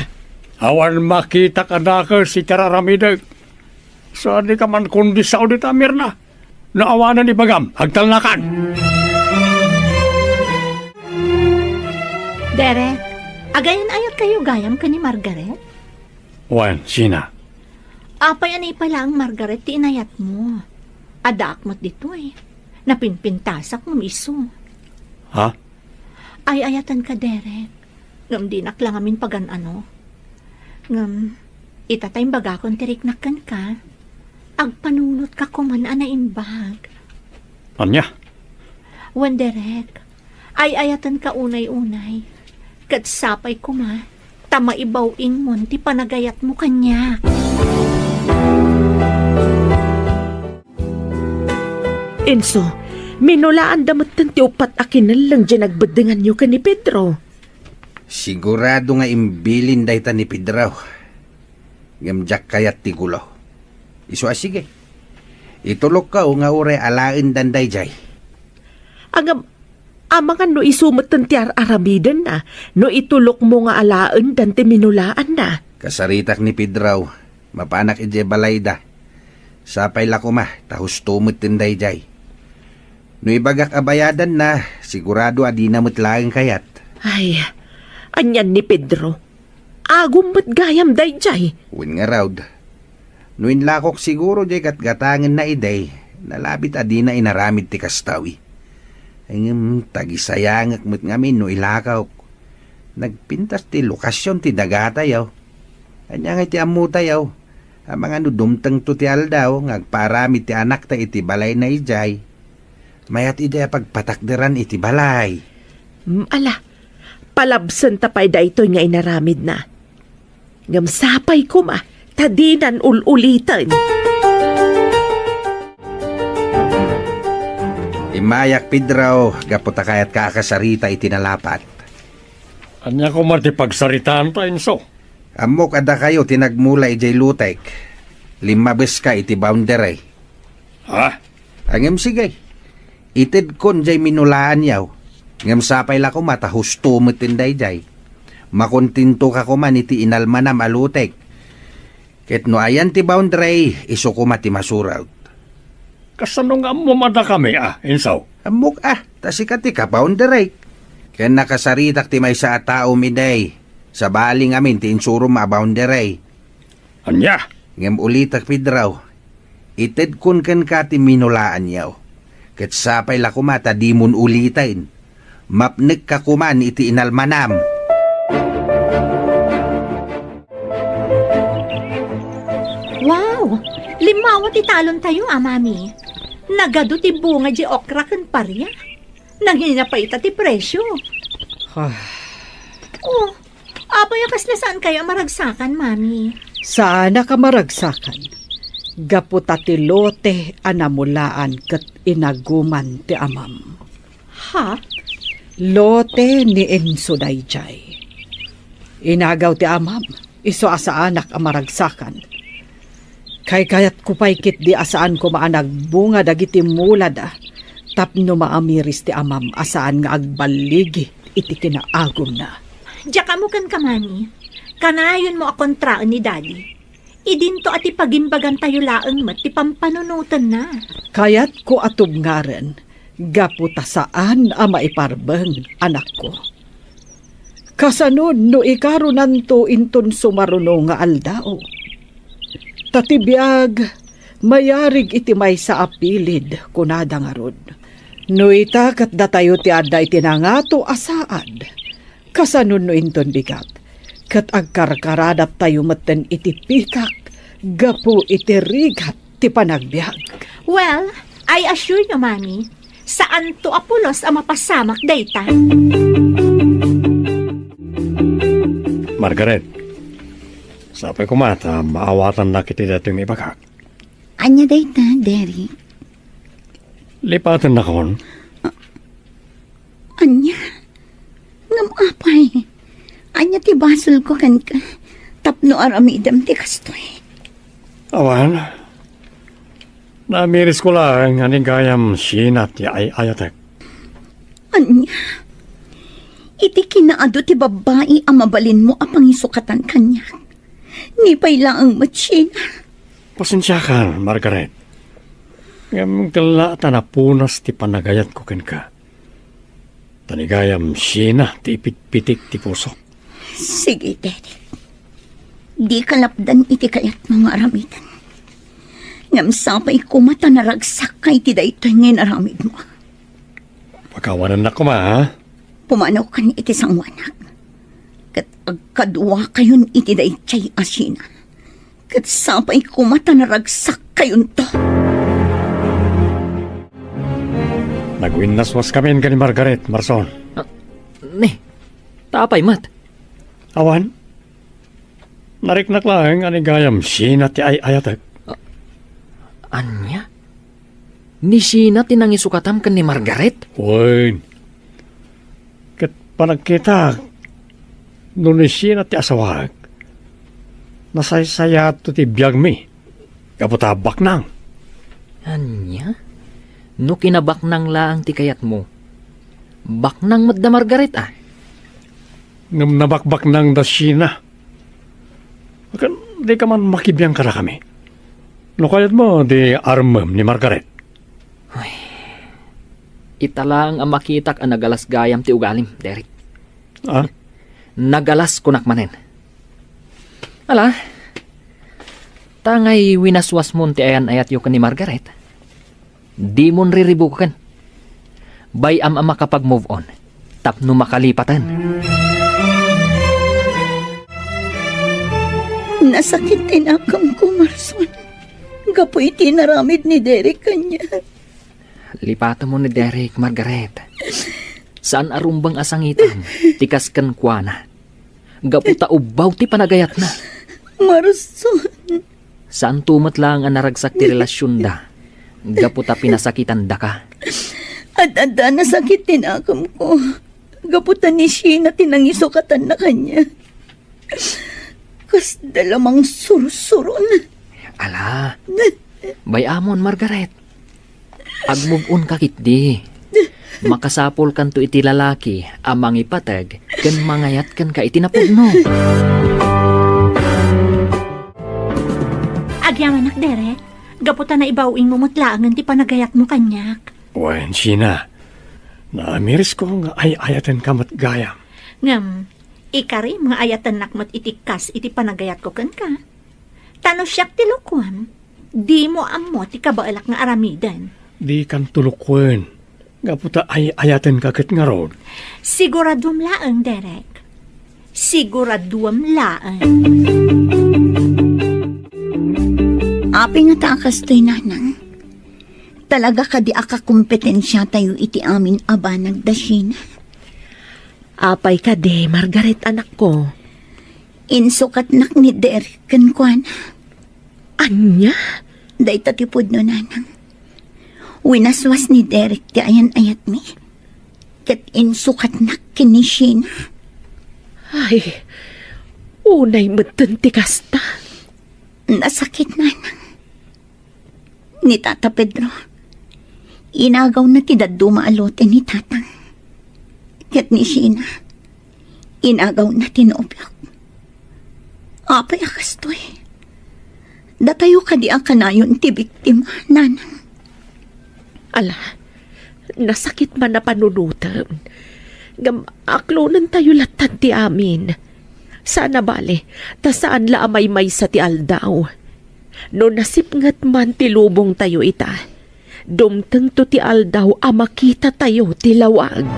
Awan makitak a nakes iti ar-aramidek. Sadika man kundi sao dita, Mirna. No awanen ibagam, agtalnakan. Derek, agayan-ayatkayo gayam ken ni Margaret? Wen, Sheena. Apay a naipaay laeng Margaret ti inayatmo? Addaak met ditoy. Napinpintasak ngem isu. Ha? Ay-ayatenka, Derek. Ngem dinak la ngamin pagan-ano. Ngem, ita ta imbagakon ti riknak kenka. Agpanunotka koman a naimbag. Ania? Wen, Derek, ay-ayatenka unay-unay. Ket sapay koma, ta maibaw-ingmon ti panagayatmo kaniak. Enzo, minulaanda metten ti uppat a kinelleng diay nagbeddenganyo ken ni Pedro. Sigurado nga imbilin dayta ni Pedro. Ngem diak kayat ti gulo. Isu a sige. Itulokko nga uray alaendan daydiay. Ngem, amangan no isu metten ti ar-aramidenna, no itulokmo nga alaendan ti minulaanna. Kasaritak ni Pedro, mapanak idiay balayda. Sapay la koma, ta husto metten daydiay. No ibagak a bayadanna, sigurado a dina met laeng kayat. Ay, anian ni Pedro? Agum met gayam daydiay. Wen ngarud, no inlakok siguro diay gatgatangenna idi, nalabit a dina inaramid ti kastoy. Ngem tagisayangek met ngamin no ilakok. Nagpintas ti lokasion ti dagatayo. Ania ngay ti ammotayo? Amangan no dumtengto ti aldaw nga agpaaramid ti anakta iti balayna idiay, mayat idiay a pagpatakderan iti balay. Mm, ala, palabsenta pay daytoy nga inaramidna. Ngem sapay koma, ta dinan ul-uliten. Immayak, Pedro, gapu ta kayatka a kasarita iti nalapat. Ania koma ti pagsaritaanta, Enzo? Ammok a dakayo ti nagmula idiay lotek. Limmabeska iti boundary. Ha? Ngem sige, itedkon diay minulaanyo. Ngem sapay la koma ta husto metten daydiay. Makontentoka koman iti inalmanam a lotek. Ket no ayan ti boundary, isu koma ti masurot. Kasano nga ammom a dakami, a, Enzo? Ammok a, ta sika ti ka-boundary. Ken nakasaritak ti maysa a taom idi, sabali ngamin ti insurom a boundary. Ania? Ngem ulitek, Pedro, itedkon kenka ti minulaanyo. Ket sapay la koma ta dimon uliten. Mapnekka koman iti inalmanam. Wow! Limmawa ti talontayo, a, Mami. Nagadu ti bunga diay okra ken paria. Nangina pay ita ti presio. Ah. Oh, apay a kasla saankayo a maragsakan, Mami? Saanak a maragsakan. Gapu ta ti lote a namulaan ket inaguman ti amam. Ha? Lote ni Enzo daydiay. Inagaw ti amam, isu a saanak a maragsakan. Kaykayatko pay ketdi a saan koma a nagbunga dagiti mulada tapno maamiris ti amam a saan nga agballigi iti kinaagumna. Diak ammo kenka, Mami. Kanayonmo a kontraen ni Daddy. Idinto a ti pagimbagantayo laeng met ti pampanunotenna. Kayatko a tubngaren gapu ta saan a maiparbeng, anakko. Kasano no ikarunanto inton sumaruno nga aldaw? Ta ti biag, mayarig iti maysa a pilid, kunada ngarud. No ita ket datayo ti adda iti nangato a saad, kasano no inton bigat, ket agkarkaradattayo metten iti pitak gapu iti rigat ti panagbiag. Well, I assure you, Mami, saanto a pulos a mapasamak dayta. Margaret, sapay koma ta maawatannak iti daytoy nga ibagak. Ania dayta, Derek? Lipatennakon. Ania? Ngem apay, ania ti basolko kenka tapno aramidem ti kastoy? Awan. Naamirisko laeng a ni gayam Sheena ti ay-ayatek. Ania? Iti kinaadu ti babbai a mabalinmo a pangisukatan kaniak. Ni pay laeng met Sheena. Pasensiakan, Margaret. Ngem ket la ta napunas ti panagayatko kenka. Ta ni gayam Sheena ti ipitpitik ti pusok. Sige, Derek. Dika lapdan iti kayatmo nga aramiden. Ngem sapay koma ta naragsakka iti daytoy nga inaramidmo. Pakawanennak koma, ha? Pumanawkan iti sangoanak. Ket agkaduakayon iti daydiay a Sheena. Ket sapay koma ta naragsakkayonto. Nagwinnaswaskamin ken ni Margaret, Marson. Ah, ni, ta apay met? Awan. Nariknak laeng a ni gayam Sheena ti ay-ayatek. Ah, ania? Ni Sheena ti nangisukatam ken ni Margaret? Wen. Ket panagkitak, no ni Sheena ti asawaek, nasaysayaatto ti biagmi gapu ta baknang. Ania? No kinabaknang laeng ti kayatmo, baknang met da Margaret, a? Ngem nabakbaknang da Sheena. Ken dika man makibiang kadakami. No kayatmo, di armem ni Margaret. Ay, ita laeng a makitak a nagalas gayam ti ugalim, Derek. Ah? Nagalas kunak manen. Ala, ta ngay winaswasmon ti ayan-ayatyo ken ni Margaret. Dimon riribuken. Bay-am a makapag-move on tapno makalipaten. Nasakit ti nakemko, Marson, gapu iti inaramid ni Derek kaniak. Lipatem ni Derek, Margaret. Saan a rumbeng a sangitam ti kas kenkuana. Gapu ta ubbaw ti panagayatna. Marson. Saanto met laeng a naragsak ti relasionda gapu ta pinasakitandaka. Ad-adda nasakit ti nakemko gapu ta ni Sheena ti nangisukatanna kaniak. Kasda la mangsursuron. Ala, bay-amon, Margaret. Ag-move on ka ketdi. Makasapulkanto iti lalaki a mangipateg ken mangayat kenka iti napudno. Agyamanak, Derek. Gapu ta naibaw-ingmo met laengen ti panagayatmo kaniak. Wen, Sheena, naamirisko nga ay-ayatenka met gayam. Ngem, ikarim nga ayatennak met iti kas iti panagayatko kenka. Ta no siak ti lukuem, dimo ammo ti kabaelak nga aramiden. Dikanto lukuen, gapu ta ay-ayatenka ket ngarud. Siguraduem laeng, Derek. Siguraduem laeng. Apay ngata a kastoy, Nanang? Talaga kadi a kakompetensiatayo iti amin a banag da Sheena? Apay kadi, Margaret, anakko? Insukatnak ni Derek kenkuana. Ania? Dayta ti pudno, Nanang. Winaswas ni Derek ti ayan-ayatmi. Ket insukatnak ken ni Sheena. Ay, unay metten ti kasta. Nasakit, Nanang. Ni Tata Pedro, inagawna ti dadduma a lote ni Tatang. Ket ni Sheena, inagawna ti nobiok. Apay a kastoy? Datayo kadi a kanayon ti biktima, Nanang? Ala, nasakit man a panunotem. Ngem aklonentayo lattan ti amin. Saan a bale, ta saan la a maymaysa ti aldaw. No nasipnget man ti lubongtayo ita, dumtengto ti aldaw a makitatayo ti lawag.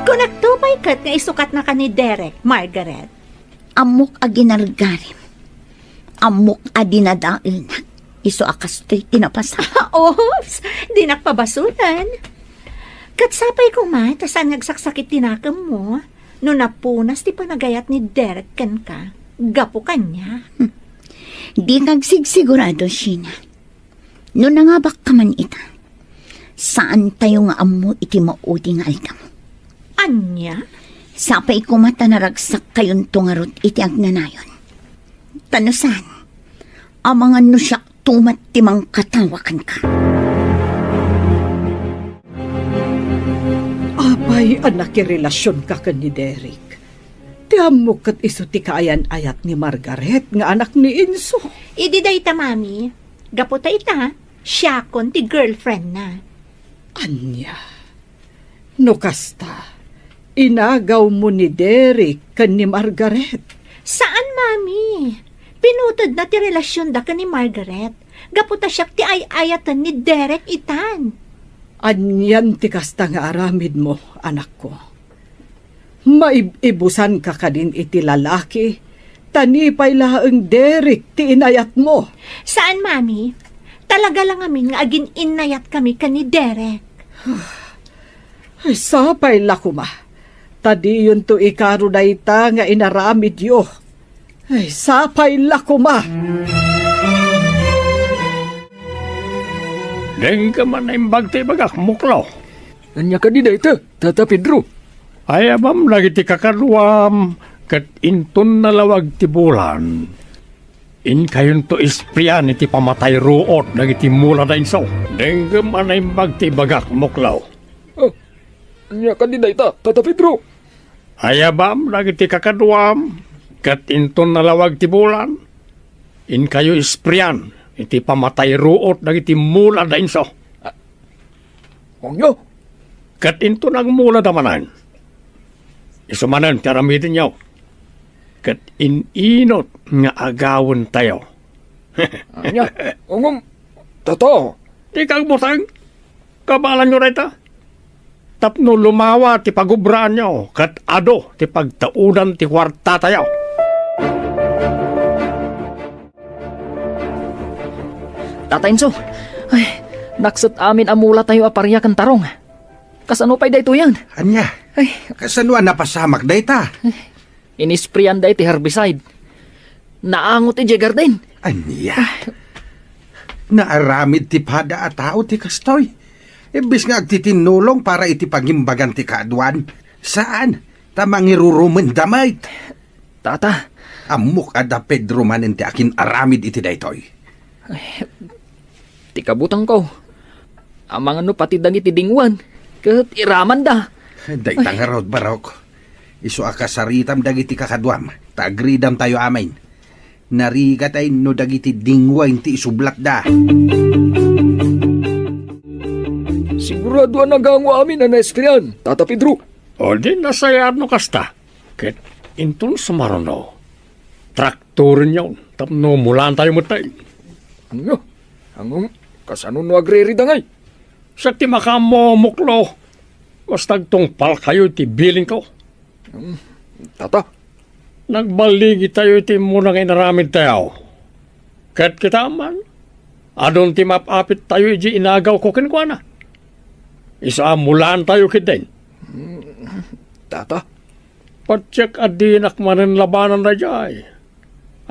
Kunakto pay ket nga isukatnaka ni Derek, Margaret. Ammok a ginargarim. Ammok a dinadaelnak isu a kastoy ti napasamak. Oops! Dinak pabasolen. Ket sapay koma ta saan nga agsaksakit ti nakemmo no napunas ti panagayat ni Derek kenka gapu kaniak. Hmm. Dika agsigsigurado, Sheena. No nangabakka man ita, saantayo nga ammo iti maudi nga aldaw. Ania? Sapay koma ta naragsakkayonto ngarud iti agnanayon. Ta no saan, amangan no siakto met ti mangkatawa kenka. Apay a nakirelasionka ken ni Derek? Ti ammok ket isu ti kaayan-ayat ni Margaret nga anak ni Enzo. Idi dayta, Mami, gapu ta ita, siakon ti girlfriendna. Ania? No kasta, inagawmo ni Derek ken ni Margaret? Saan, Mami. Pinutedna ti relasionda ken ni Margaret gapu ta siak ti ay-ayaten ni Derek itan. Anian ti kasta nga aramidmo, anakko? Maib-ibusanka kadin iti lalaki, ta ni pay laeng Derek ti inayatmo. Saan, Mami. Talaga la ngamin nga agin-innayatkami ken ni Derek. Ay, sapay la koma. Ta diyonto ikaro dayta nga inaramidyo. Ay, sapay la koma. Dengngem a naimbag ti ibagak, Muklo. Ania kadi dayta, Tata Pedro? Ayabam dagiti kakaduam, ket inton nalawag ti bulan, inkayonto isprian iti pamatay ruot dagiti mula da inso. Dengngem a naimbag ti ibagak, Muklo. Ah, ania kadi dayta, Tata Pedro? Ayabam dagiti kakaduam, ket inton nalawag ti bulan, inkayo isprian iti pamatay ruot dagiti mula da inso. Ania? Ket inton agmulada manen, isu manen ti aramidenyo, ket in-inut nga agawentayo. Ania? Ngem, Tata. Dika agbuteng. Kabaelanyo dayta. Tapno lumawa ti pagubraanyo, ket adu ti pagtaudan ti kuartatayo. Tata Enzo, ay, nakset amin a mulatayo a paria ken tarong. Kasano pay daytoyen? Ania? Ay. Kasano a napasamak dayta? Inisprian da iti herbicide. Naangot idiay garden. Ania? Naaramid ti pada a tao ti kastoy. Imbes nga agtitinnulong para iti pangimbagan ti kaaduan, saan, ta mangirurumenda met. Tata. Ammok a da Pedro manen ti akin-aramid iti daytoy. Ay, ti kabutengko, amangan no pati dagiti dingwen ket iramanda. Dayta ngarud, Barok. Isu a kasaritam dagiti kakaduam, ta agridamtayo amin. Narigat ay no dagiti dingwen ti isublatda. Sigurado a nagango amin a naesprian, Tata Pedro. O di nasayaat no kasta. Ket inton sumaruno, traktorenyon tapno mulaantayo met tay. Ania? Ngem, kasano no agririda ngay? Siak ti makaammo, Muklo. Basta agtungpalkayo iti bilinko. Hmm, Tata. Nagballigitayo iti immuna nga inaramidtayo. Ket kitaem man, adun ti maap-apittayo idiay inagawko kenkuana. Isu a mulaantayo ketdin. Hmm, Tata. Patiek a dinak manen labanan daydiay.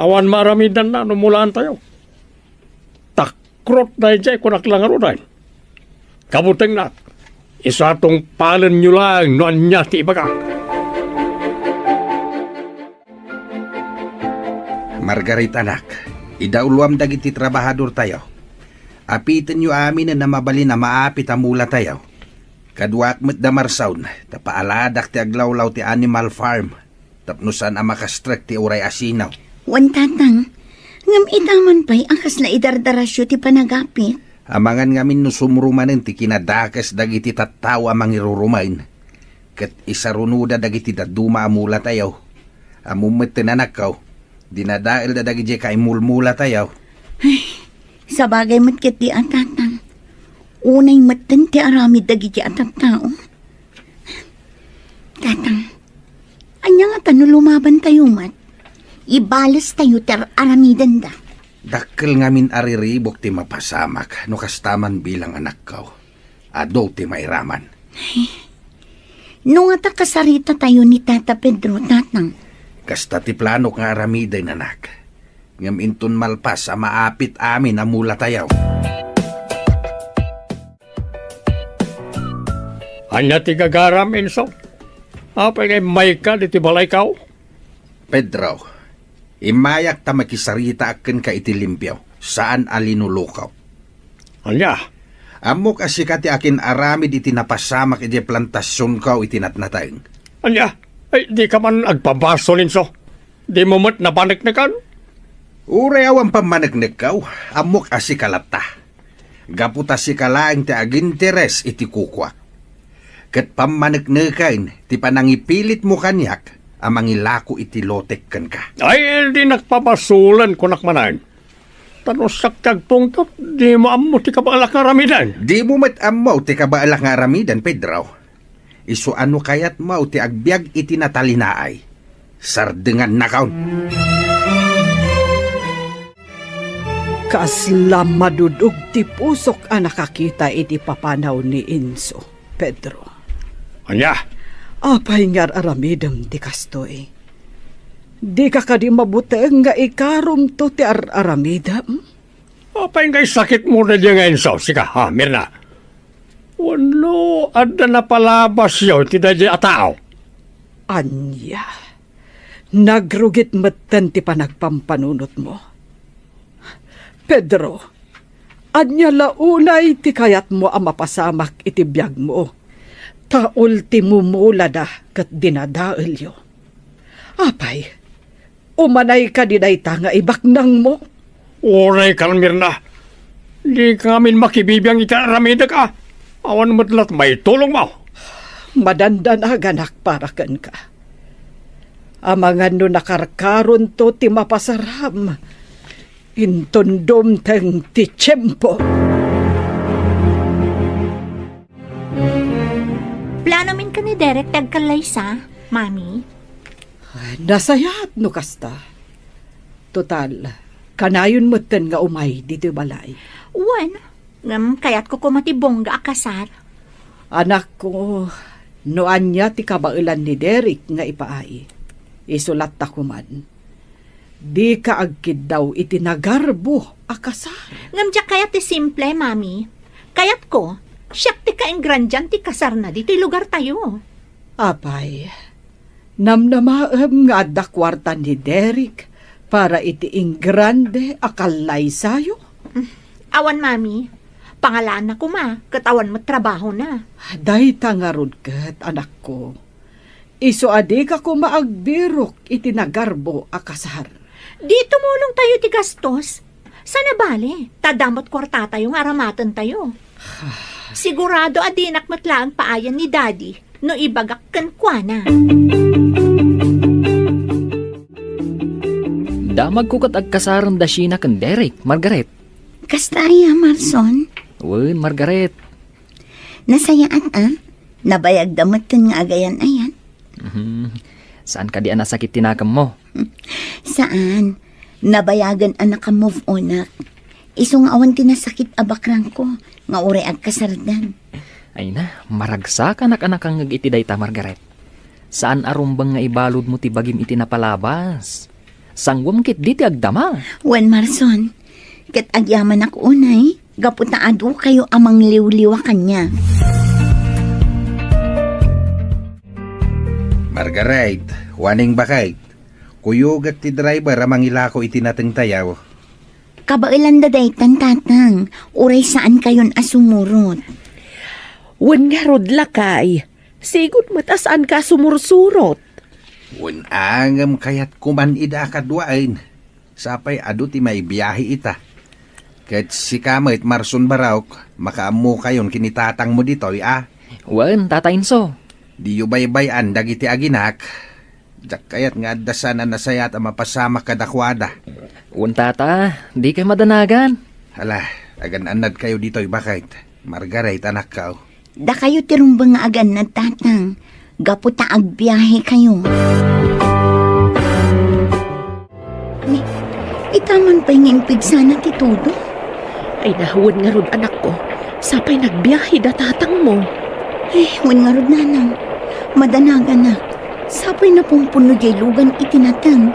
Awan maaramidanna no mulaantayo. Takrot daydiay, kunak la ngaruden. Kabutengnak, isu a tungpalenyo laeng no ania ti ibagak. Margaret, anak, idauloam dagiti trabahadortayo. Apitenyo aminen a mabalin a maapit a mulatayo. Kaduak met da Marsaun, ta paaladak ti aglawlaw ti animal farm tapno saan a makastrek ti uray asino. Wen, Tatang, ngem ita man pay a kasla idardarasyo ti panagapit? Amangan ngamin no sumro manen ti kinadakes dagiti tattao a mangirurumen, ket isarunoda dagiti dadduma a mulatayo. Ammom metten, anakko, dinadaelda dagidiay kaimulmulatayo. Ay, sabagay met ketdi a, Tatang. Unay metten ti aramid dagiti a tattao. Tatang, ania ngata no lumabantayo met? Ibalestayo ti ar-aramidenda. Dakkel ngamin a riribuk ti mapasamak no kasta man bilang anakko. Adu ti mairaman. No ngata kasaritatayo ni Tata Pedro, Tatang. Kasta ti planok nga aramiden, anak. Ngem inton malpas a maapit amin a mulatayo. Ania ti gagaram, Enzo? Apay nga immayka ditoy balayko? Pedro, immayak ta makisaritaak kenka iti limpio, saan a linuloko. Ania? Ammok a sika ti akin-aramid iti napasamak idiay plantasionko iti natnateng. Ania? Ay, dika man agpabasol, Enzo. Dimo met napaneknekan? Uray awan pammaneknekko, ammok a sika latta. Gapu ta sika laeng ti aginteres iti kukuak. Ket pammanekneken ti panangipilitmo kaniak a mangilako iti lotek kenka. Ay, dinak pabasolen, kunak manen. Ta no siak ti agpungtot, dimo ammo ti kabaelak nga aramiden. Dimo met ammo ti kabaelak nga aramiden, Pedro. Isu a no kayatmo ti agbiag iti natalinaay, sardengannakon. Kasla madudog ti pusok a nakakita iti papanaw ni Enzo, Pedro. Ania? Apay nga ar-aramidem ti kastoy? Dika kadi mabuteng nga ikarumto ti ar-aramidem? Apay nga isakitmo daydiay nga Enzo, sika, ha, Mirna? Wenno, adda napalabasyo iti daydiay a tao? Ania? Nagrugit metten ti panagpampanunotmo. Pedro, ania la unay ti kayatmo a mapasamak iti biagmo? Ta ultimo mulada ket dinadaelyo. Apay, umanay kadi dayta nga ibaknangmo? Uray, Carmina, dika ngamin makibibiang iti aramidek a. Awan met la't maitulongmo. Madandanaganak para kenka. Amangan no nakarkaronto ti mapasaram, inton dumteng ti tiempo. Plano min ken ni Derek ti agkallaysa, Mami? Ay, nasayaat no kasta. Total, kanayon metten nga umay ditoy balay. Wen, ngem kayatko koma ti bongga a kasar. Anakko, no ania ti kabaelan ni Derek nga ipaay, isu latta koman. Dika agkiddaw iti nagarbo a kasar. Ngem diak kayat ti simple, Mami. Kayatko, siak ti kaengrandian ti kasarna ditoy lugartayo. Apay, namnamaem nga adda kuarta ni Derek para iti ingrande a kallaysayo? Awan, Mami. Pangalaanna koma, ket awan met trabahona. Dayta ngarud ket, anakko. Isu a dika koma agbirok iti nagarbo a kasar. Di tumulongtayo ti gastos. Saan a bale, ta adda met kuartatayo nga aramatentayo. Sigurado a dinak met laeng paayan ni Daddy no ibagak kenkuana. Damagko ket agkasaren da Sheena ken Derek, Margaret. Kasta aya, Marson? Wen, Margaret. Nasayaat, a? Nabayagda metten nga agayan-ayan. Mhm. Saan kadi a nasakit ti nakemmo? Saan. Nabayagen a naka-move on-ak. Isu nga awan ti nasakit a bakrangko nga uray agkasardan. Ay na, maragsakanak a nakangngeg iti dayta, Margaret. Saan a rumbeng nga ibaludmo ti bagim iti napalabas. Sanguem ketdi ti agdama. Wen, Marson, ket agyamanak unay, gapu ta adu kayo a mangliwliwa kaniak. Margaret, Juaning Bakay, kuyogek ti driver a mangilako iti natengtayo. Kabaelanda daytan, Tatang, uray saan kayon a sumurot. Wen ngarud, lakay, sigud met a saan ka a sumursurot. Wen, ngem kayat koman ida a kaduaen. Sapay adu ti maibiahe ita. Ket sika met, Marson Barok, makaammo kayon ken ni tatangmo ditoy, a? Wen, Tata Enzo. Diyo baybay-an dagiti aginak. Diak kayat nga adda saan a nasayaat a mapasamak kadakuada. Wen, Tata, dikay madanagan. Hala, agan-annadkayo ditoy, Bakay. Margaret, anakko. Dakayo ti rumbeng nga agannad, Tatang, gapu ta agbiahekayo. Ni, ita man pay nga impigsana ti tudo? Ay, na, wen ngarud, anakko. Sapay nagbiahe da tatangmo. Ay, wen ngarud, Nanang. Madanaganak. Sapay napumpuno diay lugan iti nateng.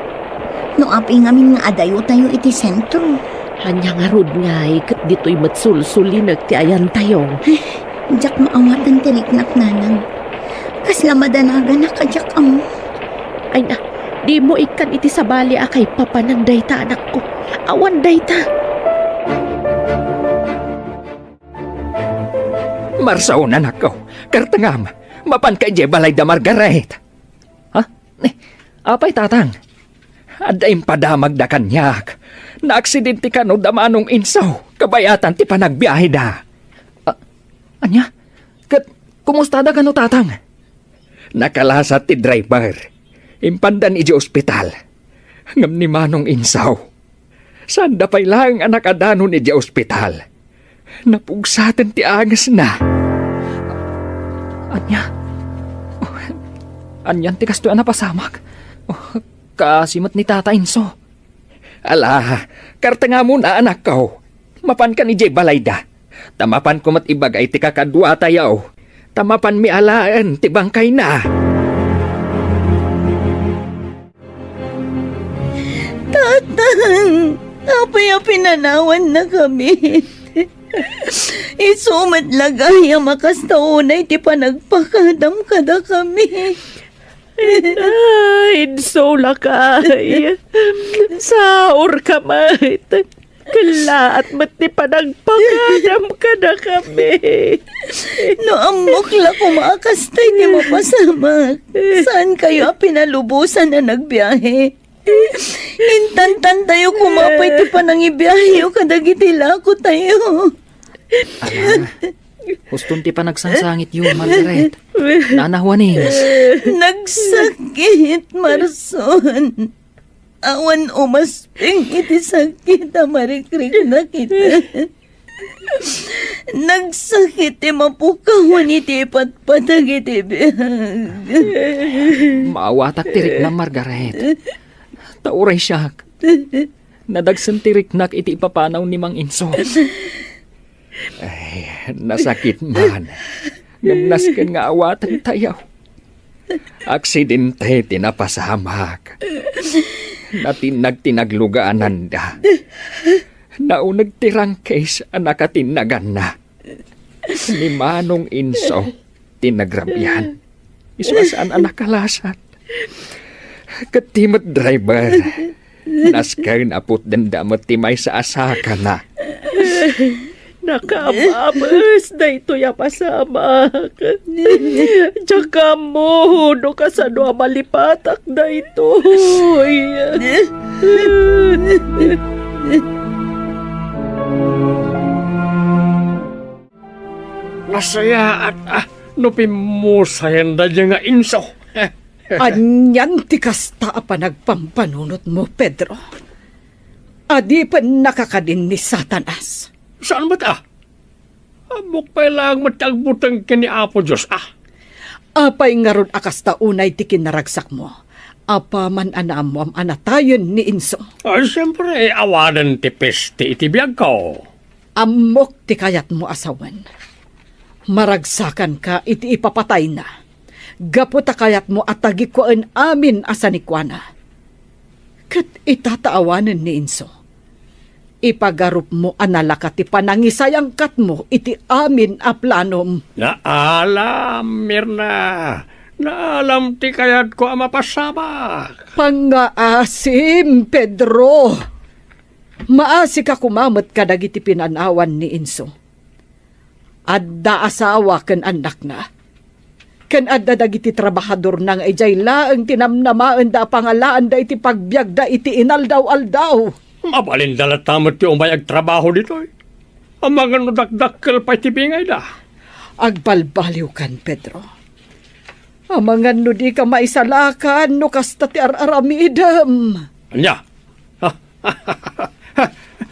No apay ngamin nga adayotayo iti sentro. Ania ngarud ngay ket ditoy met sulsulinek ti ayantayo? Eh, diak maawatan ti riknak, Nanang. Kasla madanaganak a diak ammo. Ay na, dimo ikkan iti sabali a kaipapanan dayta, anakko. Awan dayta. Marson, anakko, kartengam, mapanka idiay balay da Margaret. Ha? Eh, apay, Tatang? Adda impadamagda kaniak. Naaksidente kano da Manong Insaw, kabayatan ti panagbiaheda. Ah, ania? Ket, kumustada kano, Tatang? Nakalasat ti driver. Impandan idiay ospital. Ngem ni Manong Insaw, saanda pay laeng a nakadanon idiay ospital. Napugsaten ti angesna. Ania? Anian ti kastoy a napasamak? Oh, kaasi met ni Tata Inso. Ala, kartengamon a anakko. Mapankan idiay balayda. Ta mapanko met ibaga iti kakaduatayo. Ta mapanmi alaen ti bangkayna. Tatang, apay a pinanawannakami? Isu met la gayam a kasta unay ti panagpakadam kadakami. Ina, insulakay. Saurka met. Kellaat met ti panagpakadam kadakami. No ammok la koma a kasta ti mapasamak, saankayo a pinalubosan a nagbiahe. Intantantayo koma pay ti panangibiaheyo kadagiti lakotayo. Ala, huston ti panagsangsangityo, Margaret. Nana Juanes. Nagsakit, Marson. Awan umasping iti sakit a marikriknak ita. Nagsakit ti mapukawan iti ipatpatag iti biag. Maawatak ti riknam, Margaret. Ta uray siak, nadagsen ti riknak iti ipapanaw ni Mang Inso. Ay, nasakit man. Ngem nasken nga awatentayo. Aksidente ti napasamak. Natinnag ti naglugaananda. Nauneg ti rangkis a nakatinnaganna. Ni Manong Inso ti nagrabian. Isu a saan a nakalasat. Ket ti met driver, nasken a putdenda met ti maysa a sakana. Nakaababes daytoy a pasamak. Diak ammo no kasano a malipatak daytoy. Nasayaat, ah, no pimmusayanda diay nga Inso. Anian ti kasta a panagpampanunotmo, Pedro? Adipen nakakadin ni Satanas? Saan met, ah? Ammok pay laeng met ti agbuteng ken ni Apo Dios, ah. Apay ngarud a kasta unay ti kinaragsakmo? Apaman a naammoam a natayen ni Inso. Ay, siempre, awanen ti peste iti biagko. Ammok ti kayatmo a sawen. Maragsakanka iti ipapatayna, gapu ta kayatmo a tagikuaen amin a sanikuana. Ket ita ta awanen ni Inso, ipagarupmo a nalaka ti panangisayangkatmo iti amin a planom. Naalam, Mirna. Naalam ti kayatko a mapasamak. Pangngaasim, Pedro. Maasika koma met kadagiti pinanawan ni Inso. Adda asawa ken annakna. Ken adda dagiti trabahadorna nga idiay laeng ti namnamaenda a pangalaanda iti pagbiagda iti inaldaw-aldaw. Mabalinda latta met ti umay agtrabaho ditoy. Amangan no dakdakkel pay ti bingayda. Agbalbaliwkan, Pedro. Amangan no dika maisalakan no kasta ti ar-aramidem. Ania?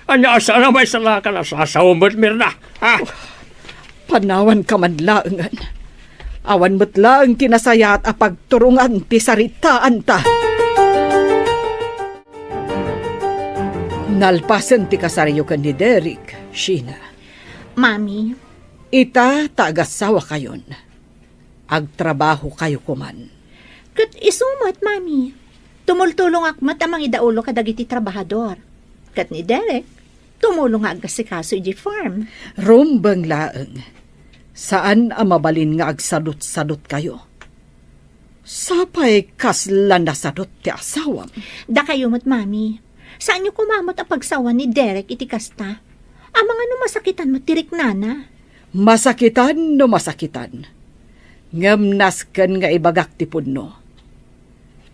Ania a saan a maisalakan a sasaom met, Mirna? Ha? Panawanka man laengen. Awan met laeng ti nasayaat a pagturongan ti saritaanta. Nalpasen ti kasaryo ken ni Derek, Sheena. Mami. Ita ta agasawakayon. Agtrabahokayo koman. Ket isu met, Mami. Tumultulongak met a mangidaulo kadagiti trabahador. Ket ni Derek, tumulong nga agasikaso idiay farm. Rumbeng laeng. Saan a mabalin nga agsadutsadutkayo. Sapay kasla nasadut ti asawam. Dakayo met, Mami. Saanyo koma met a pagsawan ni Derek iti kasta. Amangan no masakitan met ti riknana. Masakitan no masakitan. Ngem nasken nga ibagak ti pudno.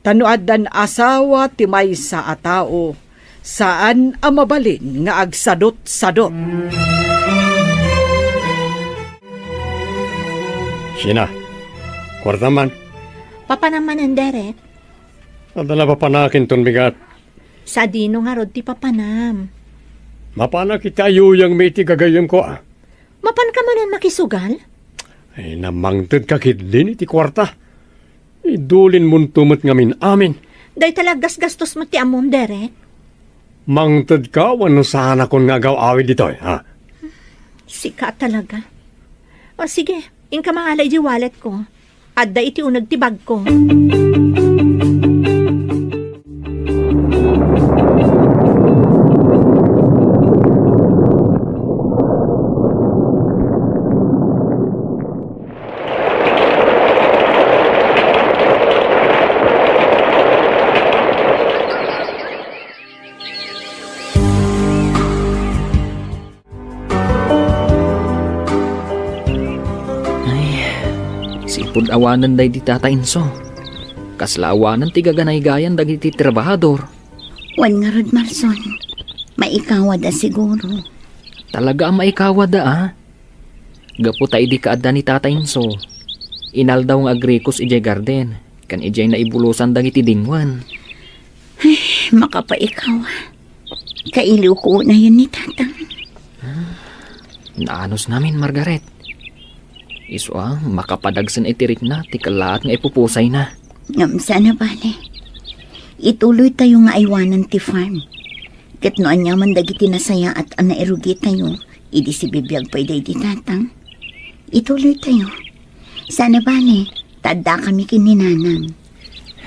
Ta no addan asawa ti maysa a tao, saan a mabalin nga agsadutsadut. Sheena, kuarta man. Papanam manen, Derek. Adda napapanakinton bigat. Sadino ngarud ti papanam? Mapanak iti ayuyangmi iti gagayyemko, a. Mapanka manen makisugal? Ay, namangtedka ketdin iti kuarta. Idulinmonto met ngamin amin. Dayta la gasgastos met ti ammom, Derek. Mangtedka wenno saanakon nga agaw-awid ditoy, ha? Sika talaga. O sige, inka mangala iti wallet ko. Adda iti uneg ti bagko. Ay, sipud awanen daydi Tata Inso. Kasla awanen ti gaganaygayan dagiti trabahador. Wen ngarud, Marson, maikawada siguro. Talaga a maikawada, a? Gapu ta idi kaadda ni Tata Inso, inaldaw nga agrikos idiay garden, ken idiay naibulosan dagiti dingwen. Ay, makapaikaw. Kailiwko unayen ni Tatang. Naanus ngamin, Margaret. Isu a, makapadagsen iti rikna ti kellaat nga ipupusayna. Ngem saan a bale. Ituloytayo nga aywanen ti farm. Ket no aniaman dagiti nasayaat a nairugitayo, idi sibibiag pay daydi Tatang, ituloytayo. Saan a bale, ta addakami ken ni Nanang.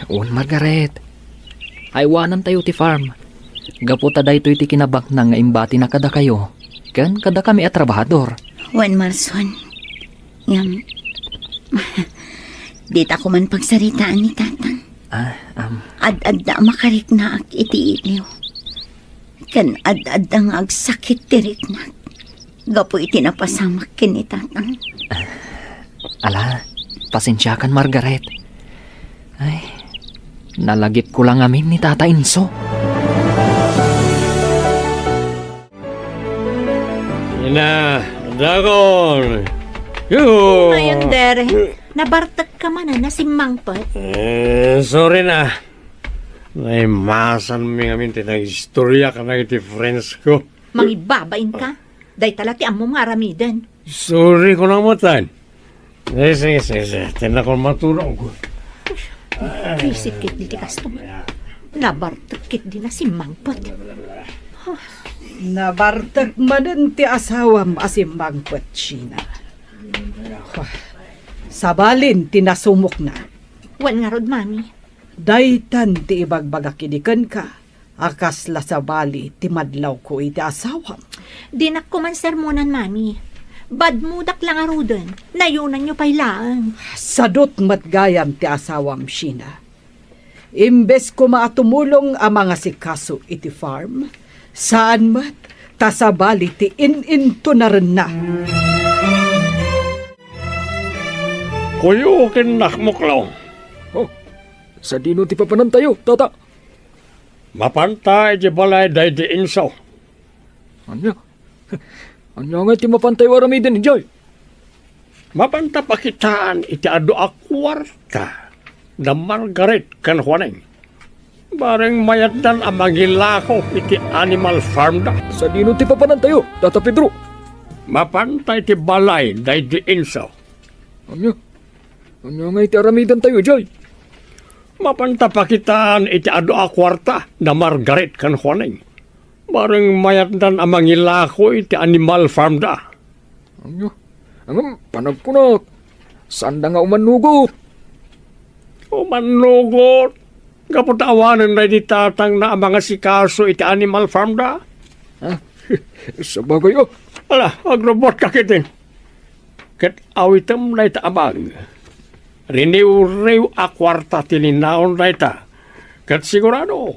Wen, Margaret. Aywanantayo ti farm. Gapu ta daytoy ti kinabaknang nga imbatina kadakayo ken kadakami a trabahador. Wen, Marson. Ngem, dita ko man pagsaritaan ni Tatang. Ah, um. Ad-adda a makariknaak iti iliw. Ken ad-adda nga agsakit ti riknak gapu iti napasamak ken ni Tatang. Ala, pasensiakan, Margaret. Ay, nalagipko la ngamin ni Tata Inso. Ina, dakon. Yuhu! Ngayon, Dere, nabartek ka man a nasimmangpet. Eh, sorry na. Naimasanmi ngamin ti nagistorya kadagiti friends ko. Mangibabain ka. Dayta la ti ammom nga aramiden. Sorry ko na matan. Eh, sige, sige, sige. Tinakon maturog. Visit kit di ti customer. Nabartek kit di nasimmangpet. Nabartek manen ti asawam a simmangpet, Sheena. Sabalin ti nasumokna. Wen ngarud, Mami. Daytan ti ibagbagak idi kenka. A kasla sabali ti madlawko iti asawam. Dinak koma sermonan, Mami. Badmodak la ngaruden, nayonanyo pay laeng. Sadut met gayam ti asawam, Sheena. Imbes koma a tumulong a mangasikaso iti farm, saan met ta sabali ti in-intunarenna. Kuyo ken nakmuklo. Oh, sadino ti papanantayo, Tata? Mapanta iti balay daydi Inso. Ania? Ania ngay ti mapantayo aramiden idiay? Mapanta pakitaan iti adu a kuarta da Margaret ken Juaning. Bareng mayatdan a mangilako iti animal farm da. Sadino ti papanantayo, Tata Pedro? Mapanta iti balay daydi Inso. Ania? Ania ngay ti aramidentayo idiay? Mapanta pakitaan iti adu a kuarta da Margaret ken Juaning. Bareng mayatdan a mangilako iti animal farm da. Ania? Ngem panagkunak, saanda nga umannugot. Umannugot? Gapu ta awanen daydi tatangna a mangasikaso iti animal farm da? Ah, sabagay, oh. Ala, agrubotka ketdin. Ket awitem dayta a bag. Riniwriw a kuarta ti linaon dayta. Ket sigurado,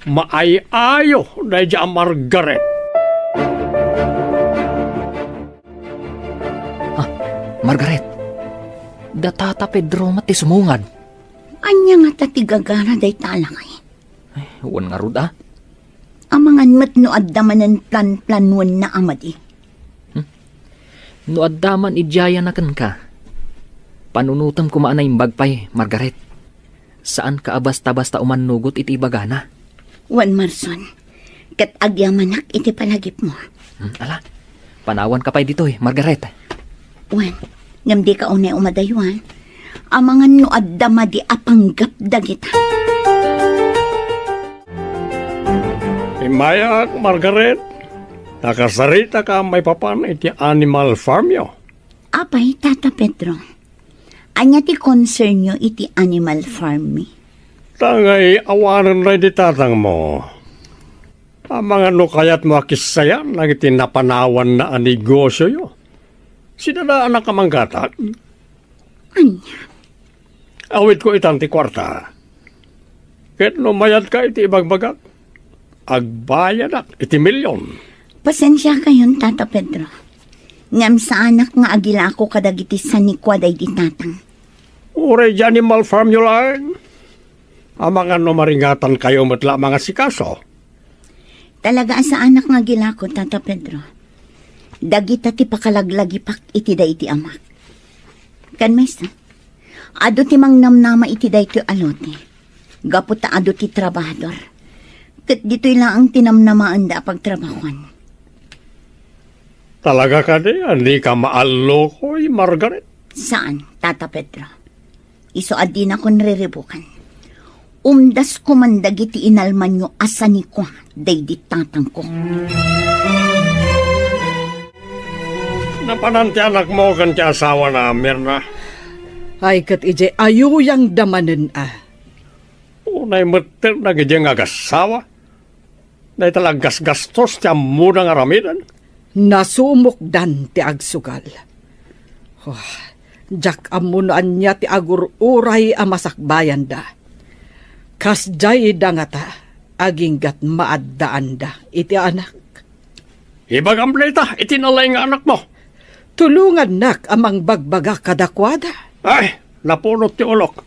maay-ayo daydi a Margaret. Ah, Margaret, da Tata Pedro met ti sumungad. Ania ngata ti gagara dayta a lakay? Ay, wen ngarud, a. Amangan met no adda manen plan-planuenna a madi. Hmm? No adda man idiayana kenka, panunotem koma a naimbag pay, Margaret. Saanka a basta-basta umannugot iti ibagana. Wen, Marson, ket agyamanak iti palagipmo. Hmm, ala, panawanka pay ditoy, Margaret. Wen, ngem dika unay umadayo, a. amangan no adda madi a panggep dagita. Immayak, Margaret. Nakasaritaka maipapan iti animal farmyo. Apay, Tata Pedro, ania ti concernyo iti animal farm mi? Ta ngay awanen daydi tatangmo. Amangan no kayatmo a kissayan dagiti napanawanna a negosioyo. Sidadaanak a manggatag. Ania? Awidko itan ti kuarta. Ket no mayadka iti ibagbagak, agbayadak iti milion. Pasensiakayon, Tata Pedro. Ngem saanak nga agilako kadagiti sanikua daydi tatang. Uray di animal farmyo laeng. Amangan no maringatankayo met la a mangasikaso. Talaga a saanak nga agilako, Tata Pedro. Dagita ti pakalaglagipak iti daydi amak. Ken maysa, adu ti mangnamnama iti daytoy a lote. Gapu ta adu ti trabahador. Ket ditoy laeng ti namnamaenda a pagtrabahuan. Talaga kadi a dika maallukoy, Margaret? Saan, Tata Pedro. Isu a dinakon riribukan. Umdasko man dagiti inalmanyo a sanikua daydi tatangko. Napanan ti anakmo ken ti asawana, Mirna? Ay, ket idiay ayuyangda manen a. Unay metten dagiti nga agassawa. Dayta la aggasgastos ti ammona nga aramiden. Nasumokdan ti agsugal. Oh, diak ammo no ania ti agur-uray a masakbayanda. Kasdiay da ngata, aginggat maaddaanda iti anak. Ibagam dayta iti nalaing nga anakmo. Tulongannak a mangbagbaga kadakuada. Ay, napunot ti ulok.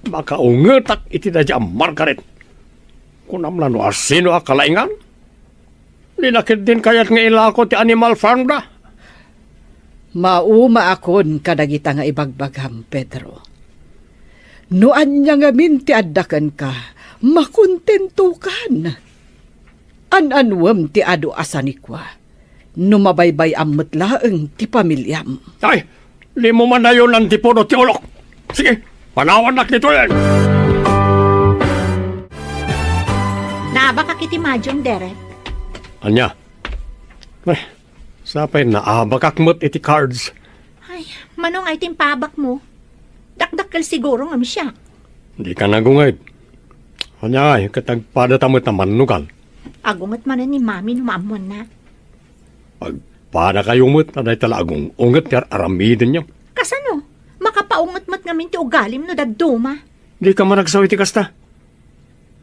Makaungetak iti daydi a Margaret. Kunam la no asino a kalaingan? Dina ketdin kayat nga ilako ti animal farm da. Maumaakon kadagita nga ibagbagam, Pedro. No ania ngamin ti adda kenka, makontentokan. An-anuem ti adu a sanikua. No mabaybay-am met laeng ti pamiliam. Ay, dimo manayonan ti puno ti ulok. Sige, panawannak ditoyen. Naabakak iti madium, Derek. Ania? Ay, sapay naabakak met iti cards. Ay, mano nga iti impaabakmo? Dakdakkel siguro ngem siak. Dika nagunged. Ania ngay, ket agpadata met a mannugal. Agunget manen ni Mami no maammoanna. Agpadakayo met a dayta la agung-unget ti ar-aramidenyo. Kasano? Makapaunget met ngamin ti ugalim no dadduma. Dika managsaw iti kasta.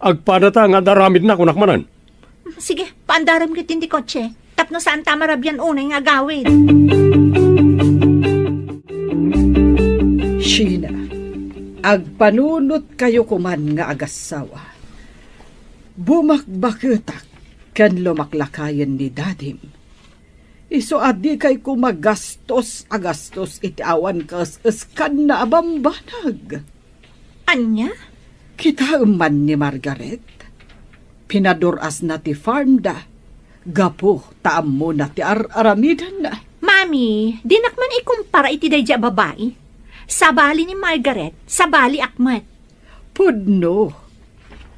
Agpadata nga ad-aramidna, kunak manen. Sige, paandarem ketdin ti kotse. Tapno saanta marabian unay nga agawid. Sheena, agpanunotkayo koman nga agassawa. Bumakbaketak ken lumaklakayen ni Dadim. Isu a dikay koma gastos a gastos iti awan kaes-eskanna a bambanag. Ania? Kitaem man ni Margaret. Pinadur-asna ti farmda gapu ta ammona ti ar-aramidenna. Mami, dinak man ikumpara iti daydi a babai. Sabali ni Margaret, sabaliak met. Pudno.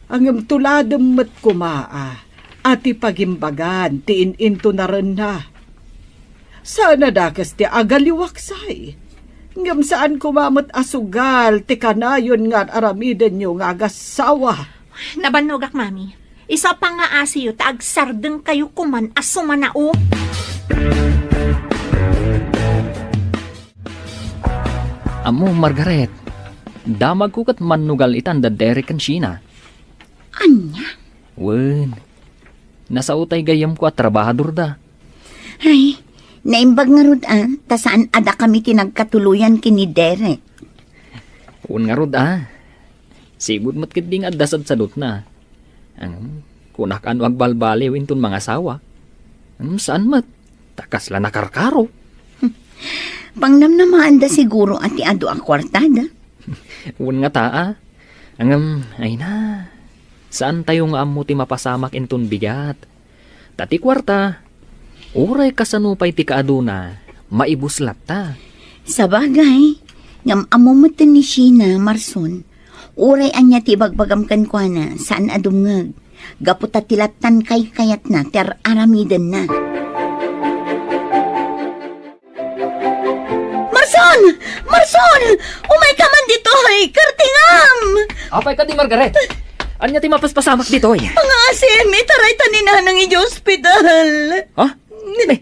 Ngem tuladem met koma a, a ti pagimbagan ti in-intunarenna. Saan a dakes ti agaliwaksay. Ngem saan koma met a sugal ti kanayon nga ar-aramidenyo nga agassawa. Nabannogak, Mami. Isu a pangngaasiyo ta agsardengkayo koman a sumanao. Ammo, Margaret, damagko ket mannugal itan da Derek ken Sheena. Ania? Wen, nasao tay gayyemko a trabahadorda. Ay, naimbag ngarud a, ta saan a dakami ti nagkatuloyan ken ni Derek. Wen ngarud a, sigud met ketdi nga adda sadsadutna. Ngem, kunak a no agbalbaliw inton mangasawa. Ngem saan met, ta kasla nakarkaro. Pangnamnamaanda siguro a ti adu a kuartada. Wen ngata a. Ngem, ay na, saantayo nga ammo ti mapasamak inton bigat. Ta ti kuarta, uray kasano pay ti kaaduna, maibus latta. Sabagay, Ngem ammo metten ni Sheena, Marson, uray ania ti ibagbagam kenkuana, saan a dumngeg, gapu ta ti lattan kaykayatna ti ar-aramidenna. Marson! Marson! Umayka man ditoy! Kartingam! Apay kadi, Margaret? Ania ti mapaspasamak ditoy? Pangaasim, itaray ta ni Nanang idiay ospital. Ha? Eh,